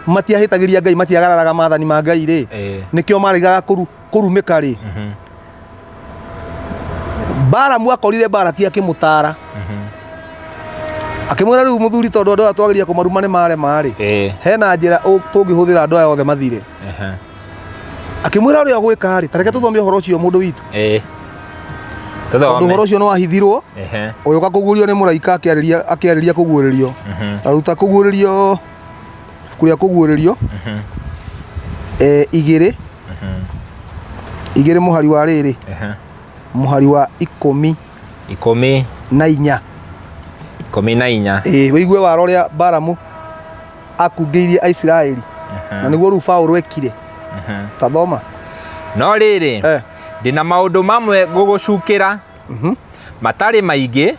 matiahĩtagĩria Ngai, matiagararaga maathani ma Ngai rĩ, nĩkĩo maregaga kũrumĩka rĩ. Balamu akorire Balaki akĩmũtaara, akĩmwĩra, rĩu mũthuri, tondũ andũ aya twageria kũmaruma nĩ marema rĩ, hena njĩra tũngĩhũthĩra andũ aya othe mathire. Akĩmwĩra ũrĩa ũgwĩka rĩ, tareke tũthome ũhoro ũcio, mũndũ witũ, tondũ Tũthome. Ũhoro ũcio nĩ wahithirwo, ũgĩũka kũguũrio nĩ mũraika akĩarĩria kũguũrĩrio. Aruta kũguũrĩrio, ibuku rĩa Kũguũrĩrio 2:2, mũhari wa rĩrĩ, mũhari wa 14. 14. 14. Ĩĩ, wĩigue wara ũrĩa Balamu akungĩirie Aisiraeli, na nĩguo rĩu Paũlũ ekire. Tathoma. No rĩrĩ, ndĩna maũndũ mamwe ngũgũcukĩra, matarĩ maingĩ,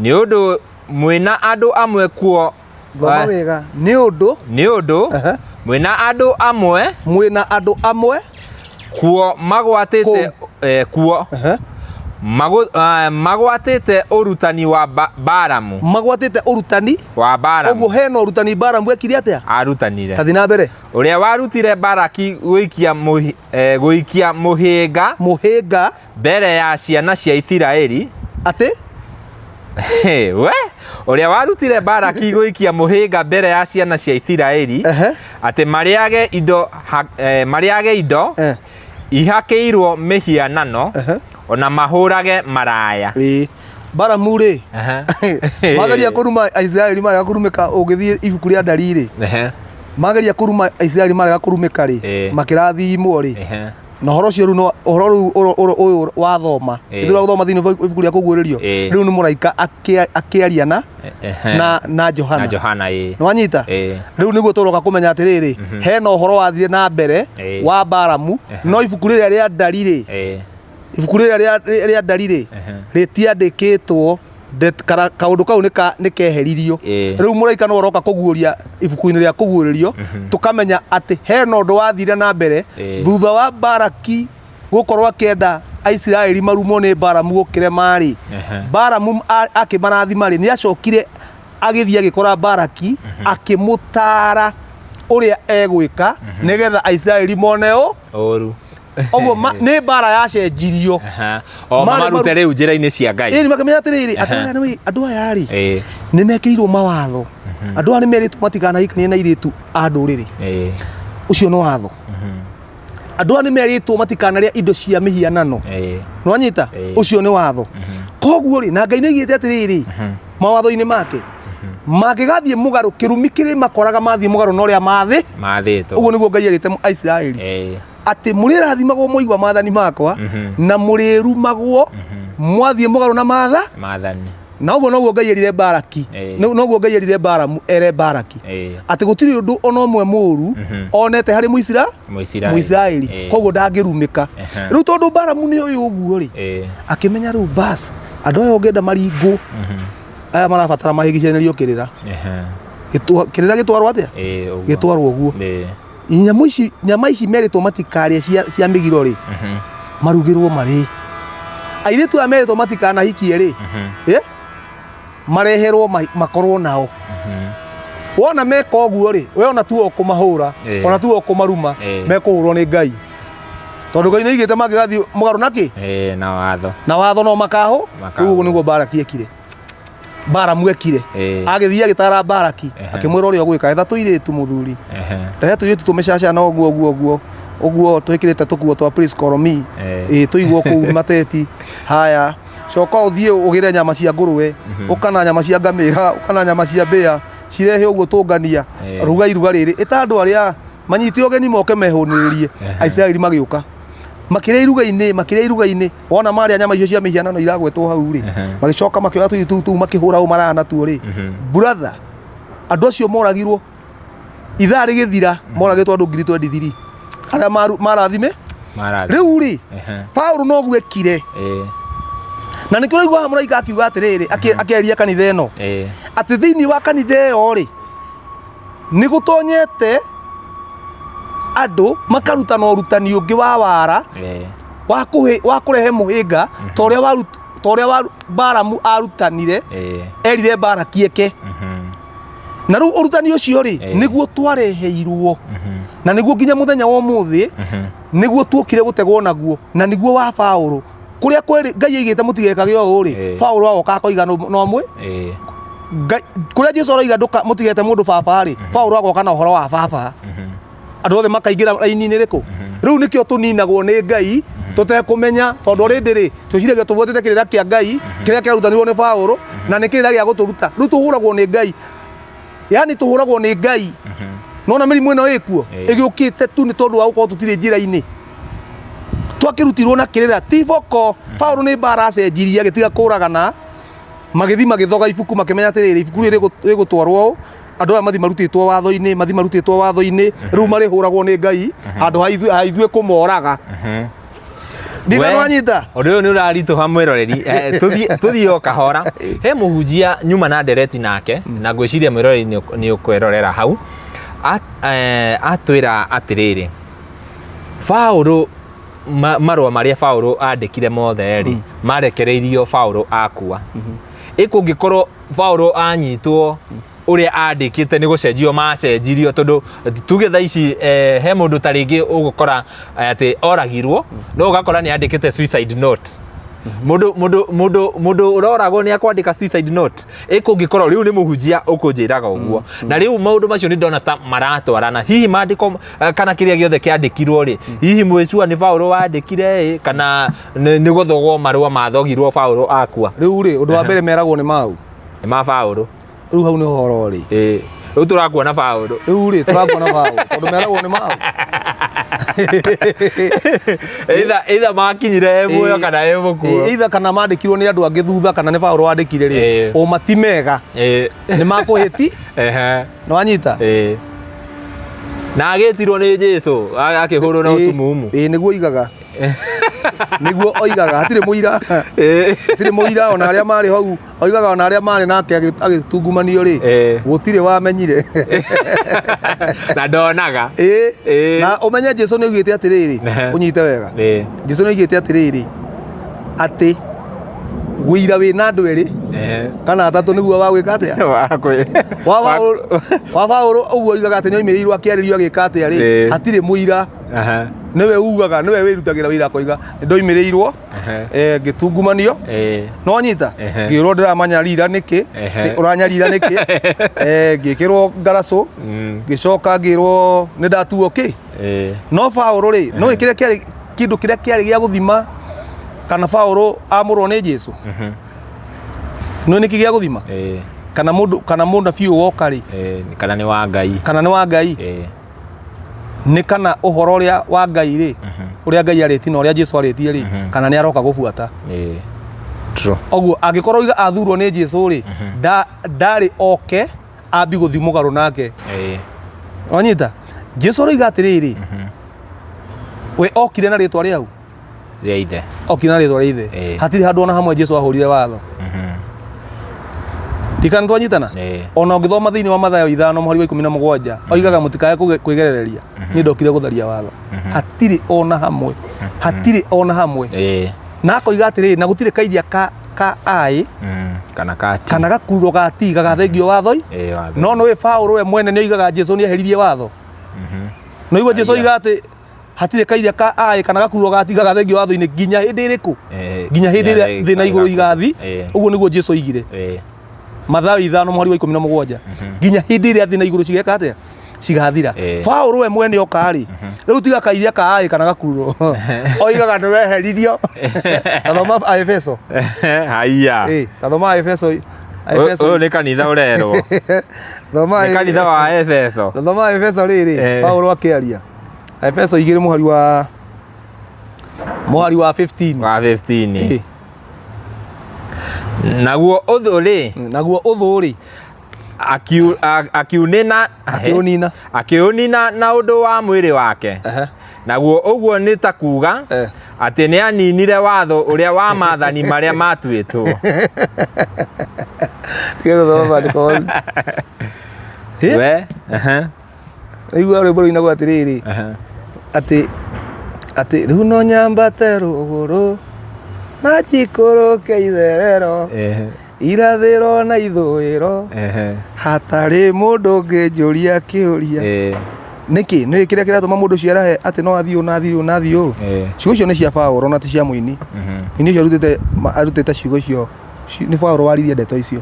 nĩ ũndũ mwĩna andũ amwe kuo. Thoma wega. Nĩ ũndũ Nĩ ũndũ mwĩna andũ amwe mwĩna andũ amwe kuo magwatĩte kuo magwatĩte ũrutani wa Balamu. Magwatĩte ũrutani wa Balamu. Ũguo hena ũrutani Balamu ekire atĩa? Arutanire. Tathi na mbere. Ũrĩa warutire Baraki gũikia mũhĩnga Mũhĩnga. mbere ya ciana cia Isiraeli. Atĩ? We ũrĩa warutire Baraki gũikia mũhĩnga mbere ya ciana cia Isiraeli, atĩ marĩage indo ihakĩirwo mĩhianano, ona mahũrage maraya. Ĩĩ, Balamu rĩ, mageria kũruma Aisiraeli marega kũrumĩka. Ũngĩthiĩ ibuku rĩa Ndari rĩ, mageria kũruma Aisiraeli marega kũrumĩka rĩ, makĩrathimwo rĩ, na ũhoro ũcio rĩu ũhoro rĩu ũyũ wathoma, ithura gũthoma thĩinĩ wa ibuku rĩa Kũguũrĩrio, rĩu nĩ mũraika akĩaria na na Johana. Na Johana, ĩĩ. Nĩwanyita? Ĩĩ. Rĩu nĩguo tũroka kũmenya atĩrĩrĩ, hena ũhoro wathire na mbere wa Balamu, no ibuku rĩrĩa rĩa Ndari rĩ, ibuku rĩrĩa rĩa Ndari rĩ, rĩtiandĩkĩtwo kaũndũ kau nĩ keheririo. Rĩu mũraika no ũroka kũguũria ibuku-inĩ rĩa Kũguũrĩrio, tũkamenya atĩ hena ũndũ wathire na mbere thutha wa Baraki gũkorwo akĩenda Aisiraeli marumwo nĩ Balamu gũkĩrema rĩ. Balamu akĩmarathima rĩ, nĩ acokire agĩthiĩ agĩkora Baraki, akĩmũtaara ũrĩa egwĩka nĩgetha Aisiraeli mone ũ Ũru. Ũguo nĩ mbara yacenjirio. O mamarute rĩu njĩra-inĩ cia Ngai. Ĩni makĩmenya atĩrĩrĩ, andũ aya andũ aya rĩ, nĩ mekĩrirwo mawatho. Andũ aya nĩ merĩtwo matikanahikanie na airĩtu a ndũrĩrĩ. Ũcio nĩ watho. Andũ aya nĩ merĩtwo matikanarĩa indo cia mĩhianano. Nĩwanyita? Ũcio nĩ watho. Koguo rĩ, na Ngai nĩ oigĩte atĩrĩrĩ, mawatho-inĩ make, mangĩgathiĩ mũgarũ, kĩrumi kĩrĩ makoraga mathiĩ mũgarũ na ũrĩa mathĩ. Mathĩtwo. Ũguo nĩguo Ngai erĩte Aisiraeli, atĩ mũrĩrathimagwo mwaigua maathani makwa, na mũrĩrumagwo mwathiĩ mũgarũ na matha maathani. Na ũguo noguo Ngai erire Baraki, noguo Ngai erire Balamu ere Baraki atĩ gũtirĩ ũndũ ona ũmwe mũũru onete harĩ Mũisiraeli. Mũisiraeli, koguo ndangĩrumĩka. Rĩu tondũ Balamu nĩ ũyũ ũguo rĩ, akĩmenya rĩu bas, andũ aya ũngĩenda maringwo, aya marabatara mahĩgĩcanĩrio kĩrĩra. Kĩrĩra gĩtwarwo atĩa? Ũguo. Gĩtwarwo ũguo. Nyamũ ici, nyama ici merĩtwo matikarĩe cia mĩgiro rĩ, marugĩrwo marĩ airĩtu aya merĩtwo matikanahikie rĩ, mareherwo makorwo nao. Wona meka ũguo rĩ, we ona tuo ũkũmahũra, ona tuo ũkũmaruma, mekũhũrwo nĩ Ngai, tondũ Ngai nĩ aigĩte mangĩgathiĩ mũgarũ na kĩ? Na watho. Na watho, no makahũ. Makahũrwo. Rĩu ũguo nĩguo Baraki ekire, Balamu ekire. Agĩthiĩ agĩtara Baraki, akĩmwĩra ũrĩa ũgwĩka, etha tũirĩtu, mũthuri, rehe tũirĩtu tũmĩcacana ũguo ũguo ũguo ũguo, twĩkĩrĩte tũkuo twa Please Call Me. Ĩĩ, tũigwo kũu mateti haya. Coka ũthiĩ ũgĩre nyama cia ngũrwe, ũkana nyama cia ngamĩra, ũkana nyama cia mbĩa, cirehe ũguo tũngania. Ruga iruga rĩrĩ, ĩta andũ arĩa Manyite ũgeni moke mehũnĩrĩrie. Aisiraeli magĩũka makĩrĩa iruga-inĩ, makĩrĩa iruga-inĩ, wona marĩa nyama icio cia mĩhianano iragwetwo hau rĩ, magĩcoka makĩoya tũirio tũu tũu makĩhũra ũmaraya natuo rĩ. Brother, andũ acio moragirwo ithaa rĩgĩthira, moragĩtwo andũ 23,000 arĩa marathime. Marathi. Rĩu rĩ, Paũlũ noguo ekire, na nĩkĩo ũraigua haha mũraika akiuga atĩrĩrĩ, akĩaria kanitha ĩno, atĩ thĩinĩ wa kanitha ĩyo rĩ, nĩ gũtonyete andũ makarutana ũrutani ũngĩ wa wara, wa kũrehe mũhĩnga ta ũrĩa ta ũrĩa Balamu arutanire, erire Balaki eke. Na rĩu ũrutani ũcio rĩ, nĩguo twareheirwo, na nĩguo nginya mũthenya wa ũmũthĩ nĩguo tuokire gũtegwo naguo, na nĩguo wa Paũlũ kũrĩa kwĩrĩ Ngai oigĩte mũtigekage ũũ rĩ, Paũlũ agoka akoiga no mwĩ kũrĩa Jesu aroiga ndũka mũtigete mũndũ baba rĩ, Paũlũ agoka na ũhoro wa baba, andũ othe makaingĩra raini-inĩ rĩkũ. Rĩu nĩkĩo tũninagwo nĩ Ngai tũtekũmenya, tondũ already rĩ, twĩciragia tũbuatĩte kĩrĩra kĩa Ngai kĩrĩa kĩarutanirwo nĩ Paũlũ, na nĩ kĩrĩra gĩa gũtũruta. Rĩu tũhũragwo nĩ Ngai, yani tũhũragwo nĩ Ngai. Nona mĩrimũ ĩno ĩkuo ĩgĩũkĩte tu nĩ tondũ wa gũkorwo tũtirĩ njĩra-inĩ. Twakĩrutirwo na kĩrĩra ti boko. Paũlũ nĩ mbara acenjirie, agĩtiga kũragana, magĩthiĩ magĩthoga ibuku, makĩmenya atĩrĩrĩ, ibuku rĩrĩ rĩgũtwarwo ũũ, andũ aya mathi marutĩtwo watho-inĩ, mathi marutĩtwo watho-inĩ, rĩu marĩhũragwo nĩ Ngai handũ ha ithuĩ kũmoraga. Ndikana wanyita. Ũndũ ũyũ nĩ ũraritũha mwĩroreri. Tũthiĩ o kahora. He mũhunjia nyuma na ndereti nake, na ngwĩciria mwĩroreri nĩ ũkwĩrorera hau. Atwĩra atĩrĩrĩ, Paũlũ marũa marĩa Paũlũ andĩkire mothe rĩ, marekereirio Paũlũ akua. Ĩ kũngĩkorwo Paũlũ anyitwo ũrĩa andĩkĩte nĩ gũcenjio macenjirio, tondũ tuge thaa ici he mũndũ ta rĩngĩ ũgũkora atĩ oragirwo, no ũgakora nĩ andĩkĩte suicide note. Mũndũ ũroragwo nĩ akwandĩka suicide note. Ĩ kũngĩkorwo rĩu nĩ mũhunjia ũkũnjĩraga ũguo, na rĩu maũndũ macio nĩ ndona ta maratwarana, hihi maandĩko kana kĩrĩa gĩothe kĩandĩkirwo rĩ, hihi mwĩcua nĩ Paũlũ wandĩkire ĩ, kana nĩ gũthogwo marũa mathogirwo Paũlũ akua? Rĩu rĩ, ũndũ wa mbere meragwo nĩ mau. Nĩ ma Paũlũ. Rĩu hau nĩ ũhoro rĩ. Rĩu tũrakuona Paũlũ. Rĩu rĩ, tũrakuona Paũlũ tondũ meragwo nĩ mau. Either makinyire e muoyo kana e mũkuo. Either kana mandĩkirwo nĩ andũ angĩ thutha, kana nĩ Paũlũ wandĩkire rĩ, ũma ti mega. Nĩ makũhĩti. Nĩ wanyita? Na agĩtirwo nĩ Jesu, akĩhũrwo na ũtumumu. Ĩĩ, nĩguo oigaga. Nĩguo oigaga, hatirĩ mũira. Hatirĩ mũira ona arĩa marĩ hau, oigaga ona arĩa marĩ nake agĩtungumanio rĩ, gũtirĩ wamenyire. Na ndonaga. Na ũmenye Jesu nĩ oigĩte atĩrĩrĩ, ũnyite wega. Jesu nĩ oigĩte atĩrĩrĩ, atĩ wĩira wĩna andũ erĩ kana atatũ nĩguo wa gwĩka atĩa? Wa Paũlũ ũguo oigaga atĩ nĩ oimĩrĩirwo akĩarĩrio agĩka atĩa rĩ, hatirĩ mũira. Nĩwe ugaga, nĩwe wĩrutagĩra wĩra akoiga nĩ ndoimĩrĩirwo, ngĩtungumanio, no nyita ngĩrwo ndĩramanyarira nĩkĩ, ũranyarira nĩkĩ, ngĩkĩrwo ngaracũ, ngĩcoka ngĩrwo nĩ ndatuo kĩ. No Paũlũ rĩ, no kĩrĩa kĩarĩ kĩndũ kĩrĩa kĩarĩ gĩa gũthima kana Paũlũ amũrwo nĩ Jesu, no nĩkĩ gĩa gũthima kana mũndũ kana mũnabii woka rĩ, kana nĩ wa Ngai, kana nĩ wa Ngai, nĩ kana ũhoro ũrĩa wa Ngai rĩ, ũrĩa Ngai arĩtie na ũrĩa Jesu arĩtie rĩ, kana nĩ aroka gũbuata. True. Ũguo angĩkorwo oiga athurwo nĩ Jesu rĩ, ndarĩ oke ambi gũthiĩ mũgarũ nake. Wanyita? Jesu aroiga atĩrĩrĩ, we okire na rĩtwa rĩau? Rĩa ithe. Okire na rĩtwa rĩa ithe. Hatirĩ handũ ona hamwe Jesu ahũrire watho. Ndikana twanyitana? Ona ũngĩthoma thĩinĩ wa Mathayo 5:17, oigaga mũtikae kwĩgerereria, niĩ ndokire gũtharia watho. Hatirĩ ona hamwe. Hatirĩ ona hamwe. Na akoiga atĩrĩrĩ, na gũtirĩ kairia ka ai, Kana ka ti. Kana gakururo ga ti gagathengio watho-i. Watho. No nĩũĩ Paũlũ we mwene nĩ oigaga Jesu nĩ eheririe watho. No igua Jesu oiga atĩ hatirĩ kairia ka ai kana gakururo ga ti gagathengio watho-inĩ nginya hĩndĩ ĩrĩkũ? Nginya hĩndĩ ĩrĩa thĩ na igũrũ igathi. Ũguo nĩguo Jesu oigire. Mathayo 5:17. Nginya hĩndĩ ĩrĩa thĩ na igũrũ cigeka atĩa? Cigathira. Paũlũ we mwene oka rĩ, rĩu tiga kairia ka ai kana gakururo, oigaga nĩ weheririo. Tathoma Aefeso. Haiya. Tathoma Aefeso. Efeso. Ũyũ nĩ kanitha ũrerwo. Thoma Nĩ kanitha wa Efeso. Thoma Efeso rĩrĩ, Paulo akĩaria. Efeso 2 mũhari wa 15. Wa 15. Naguo ũthũ rĩ, Naguo ũthũ rĩ, akiunina Akĩũnina. Akĩũnina na ũndũ wa mwĩrĩ wake. Naguo ũguo nĩ ta kuga atĩ nĩ aninire watho ũrĩa wa maathani marĩa matuĩtwo. Tiga gũthoma maandĩko mau. We, ehe, Igua rwĩmbo rũinagwo atĩrĩrĩ, atĩ rĩu no nyambate rũgũrũ na njikũrũke itherero, irathĩro na ithũĩro, hatarĩ mũndũ ũngĩnjũria kĩũria. Nĩkĩ nĩ kĩrĩa kĩratũma mũndũ ũcio arahe atĩ no athiĩ ũũ na athiĩ ũũ na athiĩ ũũ? Ciugo icio nĩ cia Paũlũ na ti cia mũini. Mũini ũcio arutĩte ciugo icio, nĩ Paũlũ waririe ndeto icio,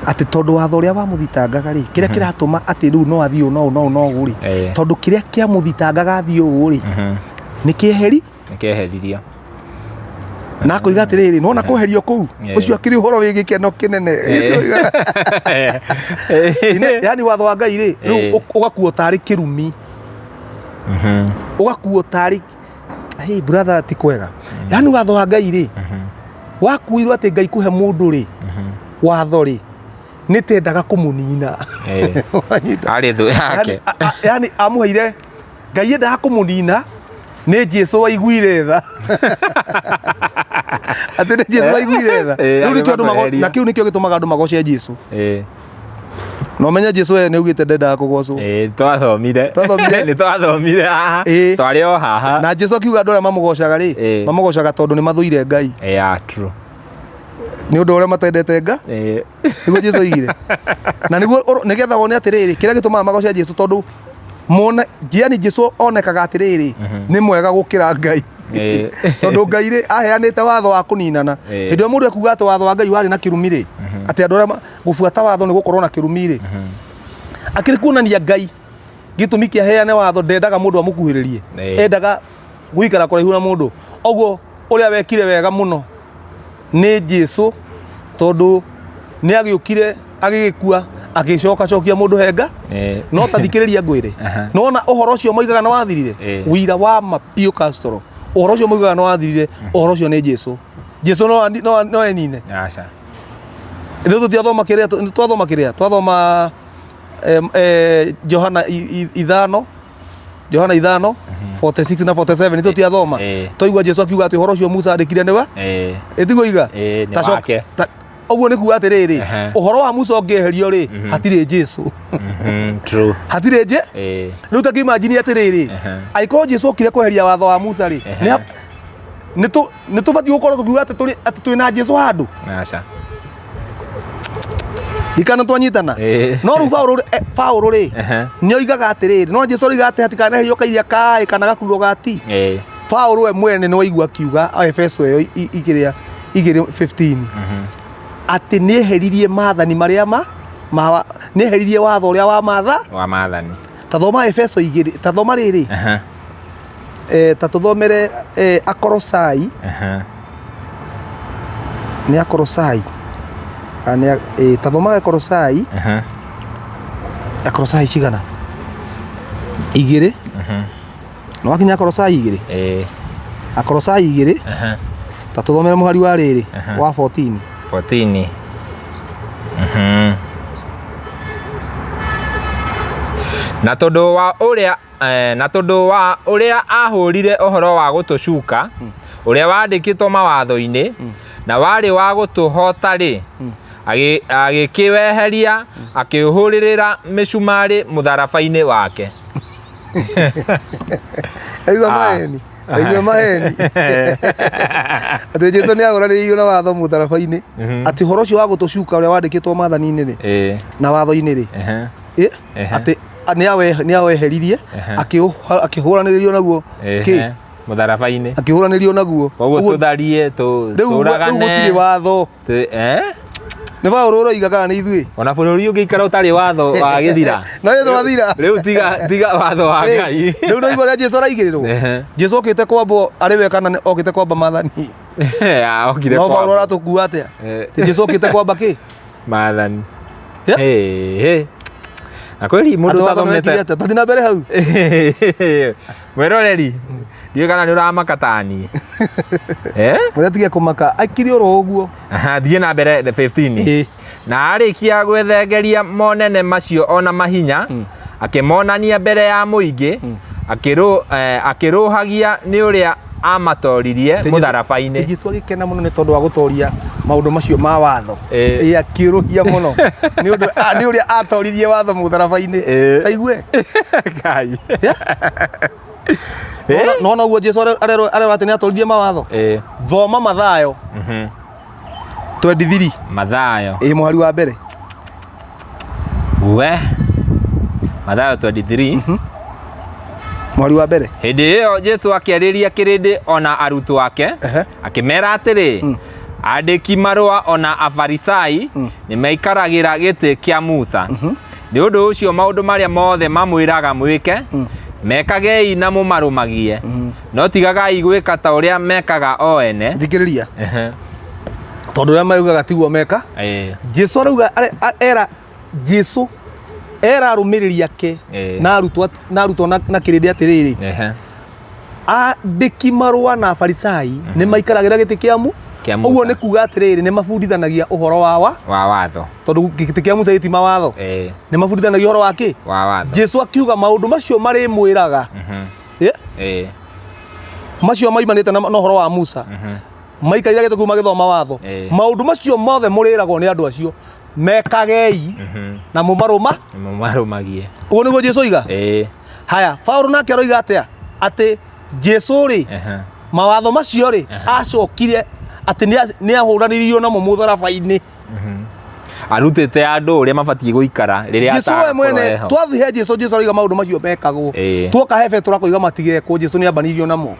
atĩ tondũ watho ũrĩa wamũthitangaga rĩ, kĩrĩa kĩratũma atĩ rĩu no athiĩ ũũ no ũũ no ũũ no ũũ rĩ, tondũ kĩrĩa kĩamũthitangaga athiĩ ũũ rĩ, nĩ kĩeheri. Nĩkeheririo. Na akoiga atĩrĩrĩ, nona kweherio kũu, ũcio akĩrĩ ũhoro wĩ gĩkeno kĩnene. Yani watho wa Ngai rĩ, rĩu ũgakuo tarĩ kĩrumi, ũgakuo tarĩ, hey brother, ti kwega. Yani watho wa Ngai rĩ, wakuirwo atĩ Ngai kũhe mũndũ rĩ watho rĩ, nĩ tendaga kũmũnina. Wanyita? Arĩ thũ yake. Yani, yani amũheire Ngai endaga kũmũnina, nĩ Jesu waiguire tha, atĩ nĩ Jesu waiguire tha. Rĩu nĩkĩo andũ Akĩmakweheria. na kĩu nĩkĩo gĩtũmaga andũ magoce Jesu. Na ũmenye Jesu we nĩ augĩte ndendaga kũgocwo. Twathomire. Twathomire? Nĩ twathomire haha. Twarĩ o haha. Na Jesu akiuga andũ arĩa mamũgocaga rĩ, mamũgocaga tondũ nĩ mathũire Ngai. Yeah, true. Nĩ ũndũ ũrĩa matendete Nga. Nĩguo Jesu oigire, na nĩguo nĩgetha wone atĩrĩrĩ, kĩrĩa gĩtũmaga magoce Jesu, tondũ mone yani Jesu onekaga atĩrĩrĩ, nĩ mwega gũkĩra Ngai, tondũ Ngai rĩ, aheanĩte watho wa kũninana. Hĩndĩ ĩrĩa mũndũ ekuga atĩ watho wa Ngai warĩ na kĩrumi rĩ, atĩ andũ arĩa gũbuata watho nĩ gũkorwo na kĩrumi rĩ, akĩrĩ kuonania Ngai gĩtũmi kĩaheane watho ndendaga mũndũ amũkuhĩrĩrie, endaga gũikara kũraihu na mũndũ. Ũguo ũrĩa wekire wega mũno nĩ Jesu, tondũ nĩ agĩũkire, agĩgĩkua, agĩcoka cokia mũndũ henga. No ta thikĩrĩria ngwĩre. Nona ũhoro ũcio moigaga nĩ wathirire, wĩira wa ma biũ, Castro, ũhoro ũcio moigaga nĩ wathirire, ũhoro ũcio nĩ Jesu. Jesu no enine. Aca. Ithuĩ tũtiathoma kĩrĩa twathoma, kĩrĩa twathoma, Johana 5, Johana 5 46 na 47, nĩ tũtiathoma? Twaigua Jesu akiuga atĩ ũhoro ũcio Musa andĩkire nĩwe. Ĩtiguo iga? Nĩ Ta wake. Ũguo nĩ kuga atĩrĩrĩ, ũhoro wa Musa ũngĩeherio rĩ, hatirĩ Jesu. True. Hatirĩ nje. Rĩu ta kĩimagine atĩrĩrĩ, angĩkorwo Jesu okire kweheria watho wa Musa rĩ, nĩ tũbatiĩ gũkorwo tũkiuga atĩ tũrĩ atĩ twĩna Jesu handũ? Aca. Ndikana twanyitana. No rĩu Paũlũ rĩ, nĩ oigaga atĩrĩrĩ, no Jesu oigaga atĩ hatikaneherio kairia kaĩ kana gakururo ga ti. Paũlũ we mwene nĩ waigua akiuga Efeso ĩyo igĩrĩ igĩrĩ 15 atĩ nĩ eheririe maathani marĩa ma nĩ eheririe watho ũrĩa wa matha Wa maathani. Ta thoma Efeso 2, ta thoma rĩrĩ, ta tũthomere Akorosai. Nĩ Akorosai. Ah, ta thoma Akorosai. Akorosai cigana? 2. Nĩ wakinya Akorosai 2? Ĩĩ. Akorosai 2. Ta tũthomere mũhari wa rĩrĩ, wa 14. 14. Na tondũ wa ũrĩa ahũrire ũhoro wa gũtũcuka ũrĩa wandĩkĩtwo mawatho-inĩ na warĩ wa gũtũhota-rĩ, agĩkĩweheria, akĩũhũrĩrĩra mĩcumarĩ mũtharaba-inĩ wake. Aigua maheni, aigua maheni atĩ Jesu nĩ ahũranĩirio na watho mũtharaba-inĩ, atĩ ũhoro ũcio wa gũtũcuka ũrĩa wandĩkĩtwo maathani-inĩ rĩ, na watho-inĩ rĩ, atĩ nĩ aweheririe, akĩhũranĩrĩrio naguo kĩ? Mũtharaba-inĩ. Akĩhũranĩrio naguo. Koguo tũtharie, rĩu tũragane. Gũtirĩ watho. Nĩ Paũlũ ũroiga kana nĩ ithuĩ? Ona bũrũri ũngĩikara ũtarĩ watho wa gĩthira. No nĩ twathira. Rĩu tiga watho wa Ngai. Rĩu no igua ũrĩa Jesu araigĩrĩrwo. Jesu okĩte kwambwo arĩ we kana okĩte kwamba maathani? Okire No Paũlũ kwamba. aratũkua atĩa? Atĩ Jesu okĩte kwamba kĩ? Maathani. Yeah. Hey, hey. Na kweli mũndũ Atĩ watho nĩ ũtathomete wekire atĩa? Tathiĩ na mbere hau. Mwĩroreri, ndiũĩ kana nĩ ũramaka tani. Eh? Mũrĩa tige kũmaka akiri oro ũguo. Aha, thiĩ na mbere the 15. Ĩĩ. Na arĩkia gwĩthengeria monene macio ona mahinya, akĩmonania mbere ya mũingĩ, akĩrũhagia nĩ ũrĩa amatoririe Atĩ Jesũ- mũtharaba-inĩ. atĩ Jesũ agĩkena mũno nĩ tondũ wa gũtoria maũndũ macio ma watho. Ĩĩ. Ĩĩ akĩũrũhia mũno nĩ ũndũ nĩ ũrĩa atoririe watho mũtharaba-inĩ. Ĩĩ. Ta igue. Ngai. Yeah. Nona ũguo Jesũ arerwo atĩ nĩ atoririe mawatho. Ĩĩ. Thoma Mathayo 23. Mathayo. Ĩĩ mũhari wa mbere. We. Mathayo 23. Mũhari wa mbere. Hĩndĩ ĩyo Jesu akĩarĩria kĩrĩndĩ ona arutwo ake Ehe. akĩmera atĩrĩ, andĩki marũa ona Afarisai nĩ maikaragĩra gĩtĩ kĩa Musa. Nĩ ũndũ ũcio maũndũ marĩa mothe mamwĩraga mwĩke, mekagei na mũmarũmagie, no tigagai gwĩka ta ũrĩa mekaga o ene. Thikĩrĩria. Ehe. Tondũ ũrĩa maugaga tiguo meka. Ĩĩ. Jesu arauga era Jesu era arũmĩrĩri ake Ĩĩ. na arutwo na arutwo na kĩrĩndĩ atĩrĩrĩ, Ehe. andĩki marũa na Afarisai nĩ maikaragĩra gĩtĩ kĩa mu Kĩa Musa. ũguo nĩ kuga atĩrĩrĩ, nĩ mabundithanagia ũhoro wa Wa watho. tondũ gĩtĩ kĩa Musa gĩti mawatho, Ĩĩ. nĩ mabundithanagia ũhoro wa kĩ? Wa watho. Jesu akiuga maũndũ macio marĩmwĩraga, yeah? Ĩĩ. Macio maimanĩte na ũhoro wa Musa, maikarire gĩtĩ kĩu magĩthoma watho. Ĩĩ. Maũndũ macio mothe mũrĩragwo nĩ andũ acio, mekagei na mũmarũma. Mũmarũmagie. Ũguo nĩguo Jesu oiga. Ĩĩ. Haya, Paulo nake aroiga atĩa? Atĩ Jesu rĩ, Ehe. mawatho macio rĩ, acokire atĩ nĩ ahũranĩririo namo mũtharaba-inĩ. Arutĩte andũ ũrĩa mabatiĩ gũikara rĩrĩa Jesu we atagakorwo mwene eho. twathiĩ he Jesu, Jesu aroiga maũndũ macio mekagwo. Ĩĩ. Tuoka he Petero akoiga matigekwo, Jesu nĩ ambanirio namo.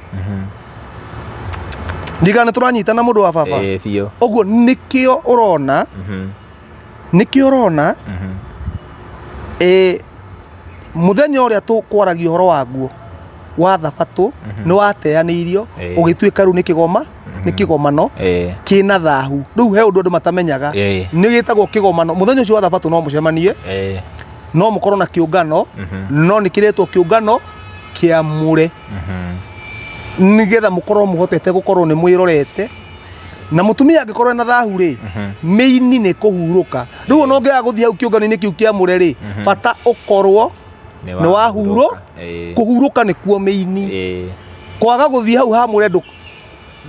Ndigana nĩ tũranyitana mũndũ wa baba. Ĩĩ, biũ. Ũguo nĩkĩo ũrona, nĩkĩo ũrona mũthenya ũrĩa tũkwaragia ũhoro waguo wa thabatũ nĩ wateanĩirio, Ĩĩ. ũgĩtuĩka rĩu nĩ kĩgoma, nĩ kĩgomano Ĩĩ. kĩna thahu. Rĩu he ũndũ andũ matamenyaga, Ĩĩ. nĩ gĩtagwo kĩgomano. Mũthenya ũcio wa thabatũ no mũcemanie, Ĩĩ. no mũkorwo na kĩũngano, no nĩ kĩretwo kĩũngano kĩamũre, nĩgetha mũkorwo mũhotete gũkorwo nĩ mwĩrorete. Na mũtumia angĩkorwo ena thahu rĩ, mĩini nĩ kũhurũka. Rĩu ona ũngĩaga gũthiĩ hau kĩũngano-inĩ kĩu kĩamũre rĩ, bata ũkorwo nĩ wahurũ. Ĩĩ. Kũhurũka nĩkuo mĩini. Ĩĩ. Kwaga gũthiĩ hau hamũre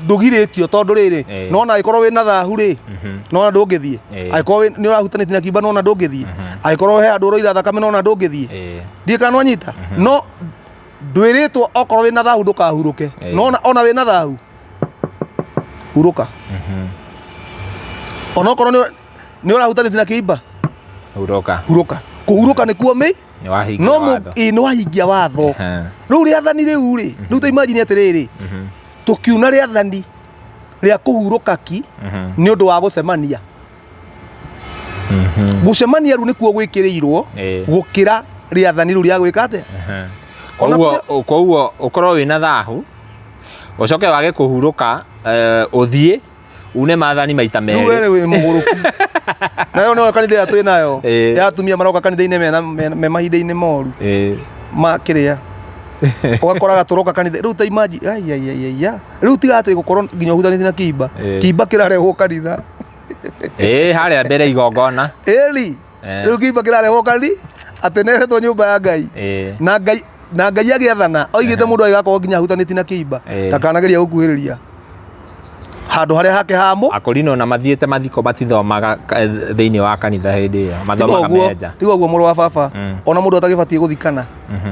ndũgirĩtio, tondũ rĩrĩ, Ĩĩ. nona angĩkorwo wĩna thahu rĩ, nona ndũngĩthiĩ. Ĩĩ. Angĩkorwo nĩ ũrahutanĩtie na kimba, nona ndũngĩthiĩ. Angĩkorwo he handũ ũroira thakame, nona ndũngĩthiĩ. Ĩĩ. Ndiĩ kana nwanyita, no ndwĩrĩtwo okorwo wĩna thahu ndũkahurũke. Ĩĩ. Nona ona wĩna thahu hurũka, onokorwo nĩ ũrahutanĩtie na kĩimba, Hurũka. Hurũka. Kũhurũka nĩkuo mĩ Nĩ wahingia no watho. ĩĩ, nĩ wahingia watho. Ehe. Rĩu rĩathani rĩu rĩ, rĩu ta imagine atĩrĩrĩ, tũkiuna rĩathani rĩa kũhurũka ki nĩ ũndũ wa gũcemania. Gũcemania rĩu nĩkuo gwĩkĩrĩirwo Ĩĩ. gũkĩra rĩathani rĩu rĩa gwĩka atĩa. Ona Koguo ũkorwo wĩna thahu, ũcoke wage kũhurũka, ũthiĩ une maathani maita Rĩu we merĩ. wĩ mũgũrũku nayo nĩyo kanitha ĩrĩa twĩ nayo Ĩĩ. ya atumia maroka kanitha-inĩ me mahinda-inĩ moru Ĩĩ. ma kĩrĩa ũgakoraga tũroka kanitha rĩu ta imagine, ai ai ai ai rĩu tiga atĩ gũkorwo nginya ũhutanĩtie na kĩimba, Ĩĩ. kĩimba kĩrarehwo kanitha. Ĩĩ, harĩa mbere igongona. Ĩli. Eh. Rĩu kĩimba kĩrarehwo kani atĩ neretwo nyũmba ya Ngai. Ĩĩ. Na Ngai agĩathana oigĩte mũndũ agĩgakorwo nginya ahutanĩtie na kĩimba, Ĩĩ. ndakanageria gũkuhĩrĩria handũ harĩa hake hamũ. Akorino na mathiĩte mathiko matithomaga thĩinĩ wa kanitha hĩndĩ ĩyo, mathomaga menja. Tiga ũguo mũrũ wa baba, ona mũndũ atagĩbatiĩ gũthikana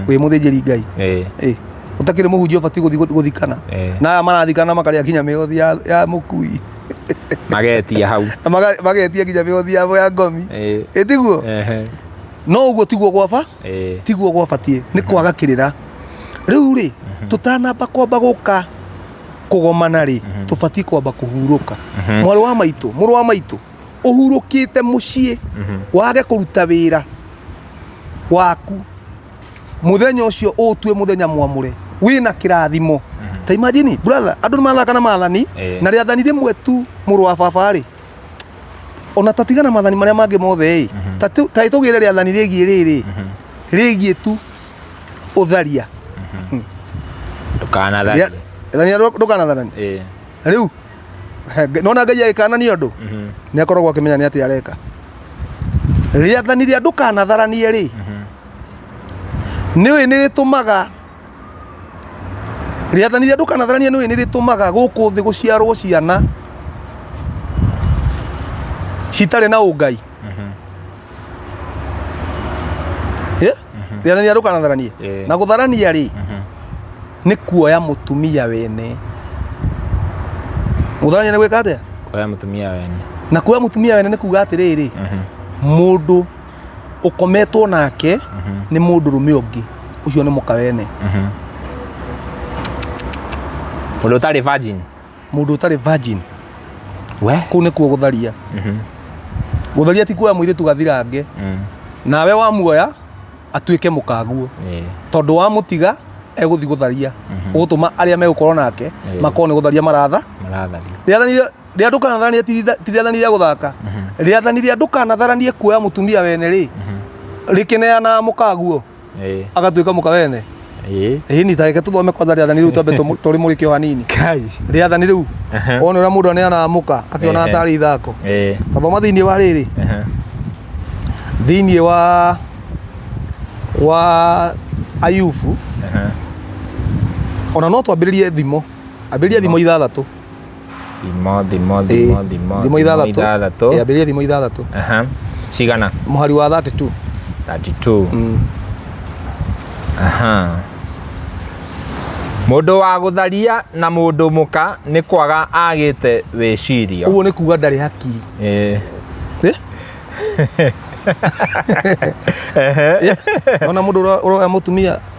wĩ mũthĩnjĩri Ngai, Ĩĩ. ĩ ũtakĩrĩ mũhunjia ũbatiĩ gũthiĩ gũthikana, Ĩĩ. na aya marathikana makarĩa nginya mĩhothi ya mũkui. Magetia hau. Na magetia nginya mĩhothi yabo ya ngomi. Ĩĩ. Ĩ tiguo? Ehe. No ũguo tiguo gwaba, Ĩĩ. tiguo gwabatiĩ nĩ kwaga kĩrĩra. Rĩu rĩ, tũtanamba kwamba gũka kũgomana rĩ, tũbatiĩ kwamba kũhurũka. Mwarĩ wa maitũ, mũrũ wa maitũ, ũhurũkĩte mũciĩ, wage kũruta wĩra waku mũthenya ũcio, ũtue mũthenya mwamũre wĩna kĩrathimo. Ta imagine brother, andũ nĩ mathaka na maathani. Ĩĩ. Na rĩathani rĩmwe tu, mũrũ wa baba rĩ, Ona tatigana mathani marĩa mangĩ mothe ĩ, ta tũgĩre rĩathani rĩgiĩ rĩrĩ rĩgiĩ tu ũtharia. Ndũkanatharie. Rĩathani rĩa ndũkanatharanie. Rĩu nona Ngai agĩkanania ũndũ nĩ akoragwo akĩmenya nĩ atĩa areka. Rĩathani rĩa ndũkanatharanie rĩ, nĩũĩ nĩ rĩtũmaga rĩathani rĩa ndũkanatharanie, nĩũĩ nĩ rĩtũmaga gũkũ thĩ gũciarwo ciana citarĩ na ũngai. Rĩathani rĩa ndũkanatharanie. Na gũtharania rĩ, nĩ kuoya mũtumia wene. Gũtharania nĩ gwĩka atĩa? Kuoya mũtumia wene. Na kuoya mũtumia wene nĩ kuga atĩrĩrĩ, mũndũ ũkometwo nake nĩ mũndũrũme ũngĩ, ũcio nĩ mũka wene. Mũndũ ũtarĩ virgin. Mũndũ ũtarĩ virgin. We. Kũu nĩkuo gũtharia. Gũtharia ti kuoya mũirĩtu gathirange nawe wamuoya atuĩke mũkaguo, tondũ wamũtiga egũthiĩ gũtharia, ũgũtũma arĩa megũkorwo nake makorwo nĩ gũtharia maratha. Maratharia. Rĩathani rĩa ndũkanatharanie ti rĩathani rĩa gũthaka. Rĩathani rĩa ndũkanatharanie, kuoya mũtumia wene rĩ, rĩkĩneanaga mũkaguo agatuĩka mũka wene. Ĩni ta reke tũthome kwanza rĩathani rĩu, twambe tũrĩmũrĩke o hanini. Kai. Rĩathani rĩu, wone ũrĩa mũndũ aneanaga mũka akĩonaga tarĩ ithako. Tathoma thĩinĩ wa rĩrĩ, thĩinĩ wa Ayubu. Ona no twambĩrĩrie thimo, ambĩrĩrie thimo 6. Thimo, thimo, thimo, thimo. Thimo 6. 6. Ambĩrĩrie thimo 6. Cigana? Mũhari wa 32. 32. Aha. Mũndũ wa gũtharia na mũndũ mũka nĩ kwaga agĩte wĩcirio. Ũguo nĩ kuga ndarĩ hakiri. Eh? Ona mũndũ ũroya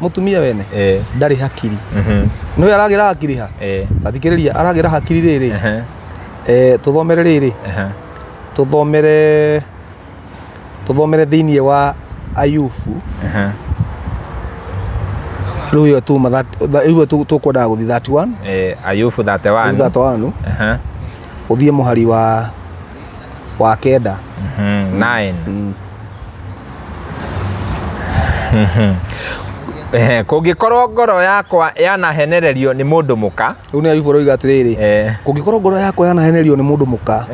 mũtumia wene ndarĩ hakiri. Nĩwe aragĩra hakiri ha? Tathikĩrĩria, aragĩra hakiri rĩrĩ. Tũthomere rĩrĩ, tũthomere thĩinĩ wa Ayubu. Rĩu ĩyo tuma rĩu tũkwendaga gũthiĩ 31. Ayubu 31. 31. Ũthiĩ mũhari wa 9. 9. Kũngĩkorwo ngoro yakwa yanahenererio nĩ mũndũ mũka. Rĩu nĩ Ayubu ũroiga atĩrĩrĩ, kũngĩkorwo ngoro yakwa yanahenerio nĩ mũndũ mũka,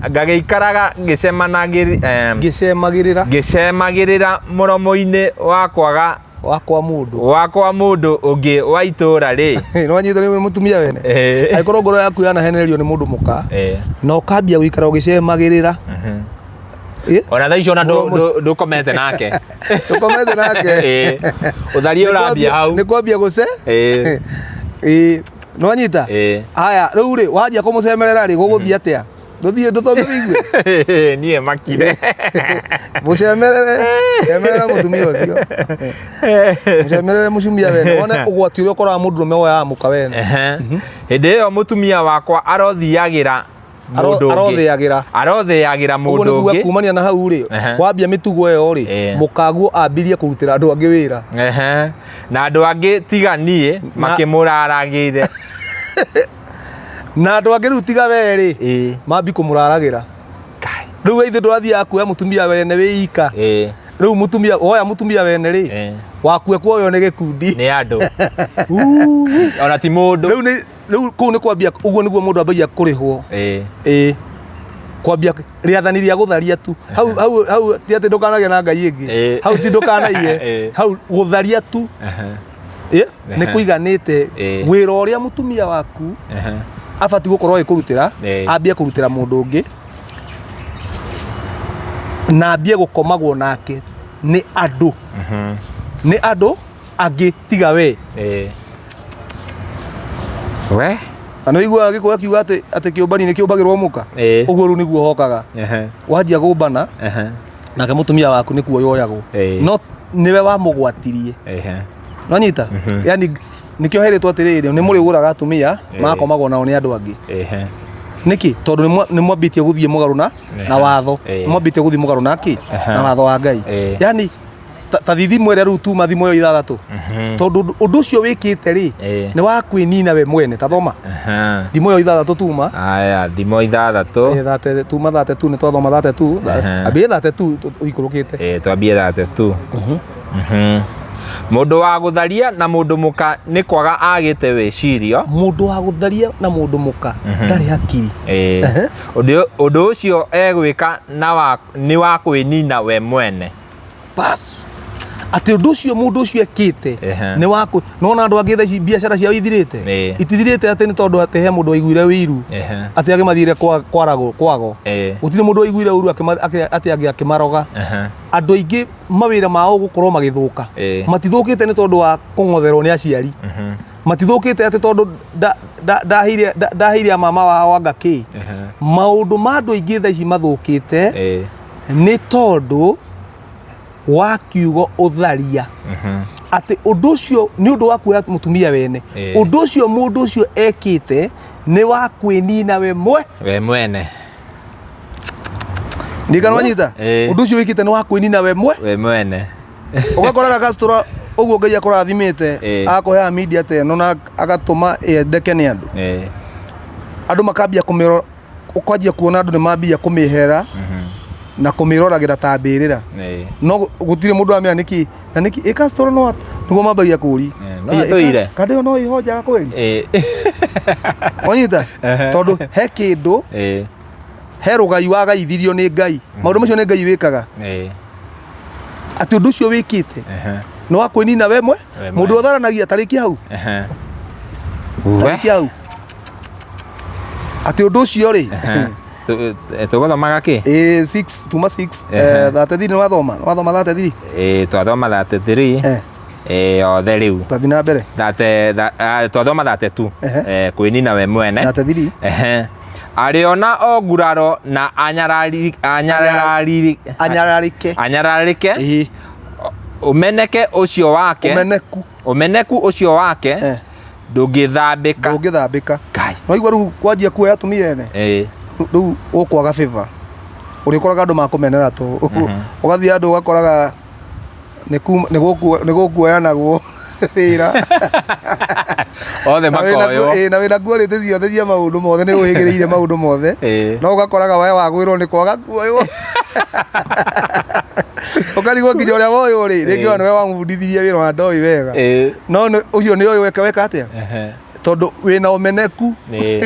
ngagĩikaraga ngĩcemagĩrĩra ngĩcemagĩrĩra mũromo-inĩ wa kwaga wa kwa mũndũ wa kwa mũndũ ũngĩ wa itũũra rĩ. Nĩ wanyita nĩ mũtumia wene. Angĩkorwo ngoro yaku yanahenererio nĩ mũndũ mũka na ũkambia gũikara ũgĩcemagĩrĩra. Ona thaa icio ona ndũkomete nake. Ndũkomete nake. Ũtharia ũrambia hau. Nĩ kwambia gũce. Nĩ wanyita? Haya, rĩu rĩ, wanjia kũmũcemerera rĩ, gũgũthiĩ atĩa? Ndũthiĩ ndũthome wĩigue. Niĩ makire. Mũcemerere, cemerera mũtumia ũcio. Mũcemerere mũtumia wene, wone ũgwati ũrĩa ũkoraga mũndũrũme woyaga mũka wene. Hĩndĩ ĩyo mũtumia wakwa arothiagĩra mũndũ ũngĩ. Arothĩagĩra. Arothĩagĩra Ũguo mũndũ nĩ kuga ũngĩ. kumania na hau rĩ, wambia mĩtugo ĩyo rĩ, mũkaguo ambirie kũrutĩra andũ angĩ wĩra. Na andũ angĩ tiga niĩ makĩmũraragĩre. Na andũ angĩ rĩu tiga we rĩ, mambi kũmũraragĩra. Kai. Rĩu we ithe ndũrathiaga kuoya mũtumia wene wĩ ika. Rĩu mũtumia woya mũtumia wene rĩ, wakue kuoywo nĩ gĩkundi. Nĩ andũ. Ona ti mũndũ. Rĩu nĩ rĩu kũu nĩ kwambia, ũguo nĩguo mũndũ ambagia kũrĩhwo. Ĩĩ, kwambia rĩathani rĩa gũtharia tu hau hau hau, ti atĩ ndũkanagĩe na ngai ĩngĩ. Hau ti ndũkanaiye. Hau gũtharia tu ĩ nĩ kũiganĩte. Wĩra ũrĩa mũtumia waku abatiĩ gũkorwo agĩkũrutĩra, ambie kũrutĩra mũndũ ũngĩ na ambie gũkomagwo nake nĩ andũ, nĩ andũ angĩ tiga we. We. Na nĩ ũiguaga Gĩkũyũ akiuga atĩ kĩũmbani nĩ kĩũmbagĩrwo mũka. Ũguo rĩu nĩguo hokaga. Wanjia gũmbana nake mũtumia waku nĩ kuoywo oyagwo, no nĩwe wamũgwatirie. Nonyita? Yani nĩkĩo herĩtwo atĩrĩrĩ, nĩ mũrĩgũraga atumia magakomagwo nao nĩ andũ angĩ. Nĩkĩ? Tondũ nĩ mwambĩtie gũthiĩ mũgarũ na watho. Nĩ mwambĩtie gũthiĩ mũgarũ na kĩ? Na watho wa Ngai. Yani Ta thithimo ĩrĩa rĩu tuma thimũ ĩyo 6. Tondũ ũndũ ũcio wĩkĩte rĩ, nĩ wa kwĩnina we mwene. Ta thoma thimũ ĩyo 6 tuma. Aya, thimo 6. Tuma 32, nĩ twathoma 32. Ambĩrĩria 32 ũikũrũkĩte. Twambie 32. Mũndũ wa gũtharia na mũndũ mũka nĩ kwaga agĩte wĩcirio. Mũndũ wa gũtharia na mũndũ mũka ndarĩ hakiri. Ũndũ ũcio egwĩka nĩ wa kwĩnina we mwene. Bas, atĩ ũndũ ũcio mũndũ ũcio ekĩte nĩ wa nona andũ angĩ thaa ici biacara ciao ithirĩte, itithirĩte atĩ nĩ tondũ atĩ he mũndũ waiguire ũiru atĩ agĩmathire kwaragwo kwago. Gũtirĩ mũndũ waiguire ũru atĩ angĩ akĩmaroga. Andũ aingĩ mawĩra mao gũkorwo magĩthũka, matithũkĩte nĩ tondũ wa kũng'otherwo nĩ aciari, matithũkĩte atĩ tondũ ndaheire mama wao anga kĩ. Maũndũ ma andũ aingĩ thaa ici mathũkĩte nĩ tondũ wa kiugo ũtharia, atĩ ũndũ ũcio nĩ ũndũ wa kuoya mũtumia wene. Ũndũ ũcio mũndũ ũcio ekĩte nĩ wa kwĩnina we mwe we mwene. Ndikana wanyita? Ũndũ ũcio wĩkĩte nĩ wa kwĩnina we mwe we mwene. Ũgakoraga Castro ũguo Ngai akũrathimĩte, akũheaga media ta ĩno na agatũma yendeke nĩ andũ. Andũ makambia kũmĩrora, ũkanjia kuona andũ nĩ mambia kũmĩhera na kũmĩroragĩra ta mbĩrĩra. No gũtirĩ mũndũ amenya nĩkĩ na nĩkĩ ĩ Castro no nĩguo mambagia kũri. No atũire. Kandĩ ĩyo no ĩhonjaga kweli? Wanyita? Tondũ he kĩndũ, he rũgai wagaithirio nĩ Ngai. Maũndũ macio nĩ Ngai wĩkaga. Atĩ ũndũ ũcio wĩkĩte nĩ wa kwĩnina we mwe. We Mũndũ mwene. ũtharanagia tarĩki hau. Tarĩki hau atĩ ũndũ ũcio rĩ. Tũgũthomaga kĩ? Ĩ 6 tuma 6. 33 nĩ wathoma 33. Twathoma 33. Yothe rĩu. Twathi na mbere. Twathoma 32. Kwĩnina we mwene. 33. Arĩona o nguraro na anyararĩke. Anyararĩke. Ũmeneke ũcio wake. Ũmeneku. Ũmeneku ũcio wake ndũngĩthambĩka. Ndũngĩthambĩka. Ngai. Waigua rĩu kwanjia kuoya atumia ene, rĩu ũkwaga favor, ũrĩkoraga andũ makũmenera tũ. Ũgathiĩ andũ ũgakoraga nĩ gũkuoyanagwo wĩra. Othe Na wĩna makoywo. Na wĩna quality ciothe cia maũndũ mothe, nĩ ũhĩgĩrĩire maũndũ mothe, no ũgakoraga we wagwĩrwo nĩ kwaga kuoywo, ũkarigwo nginya ũrĩa woywo rĩ, rĩngĩ ona nĩwe wamũbundithirie wĩra wa ndoĩ wega, no ũcio nĩ ũyũ weka weka atĩa, tondũ wĩna ũmeneku.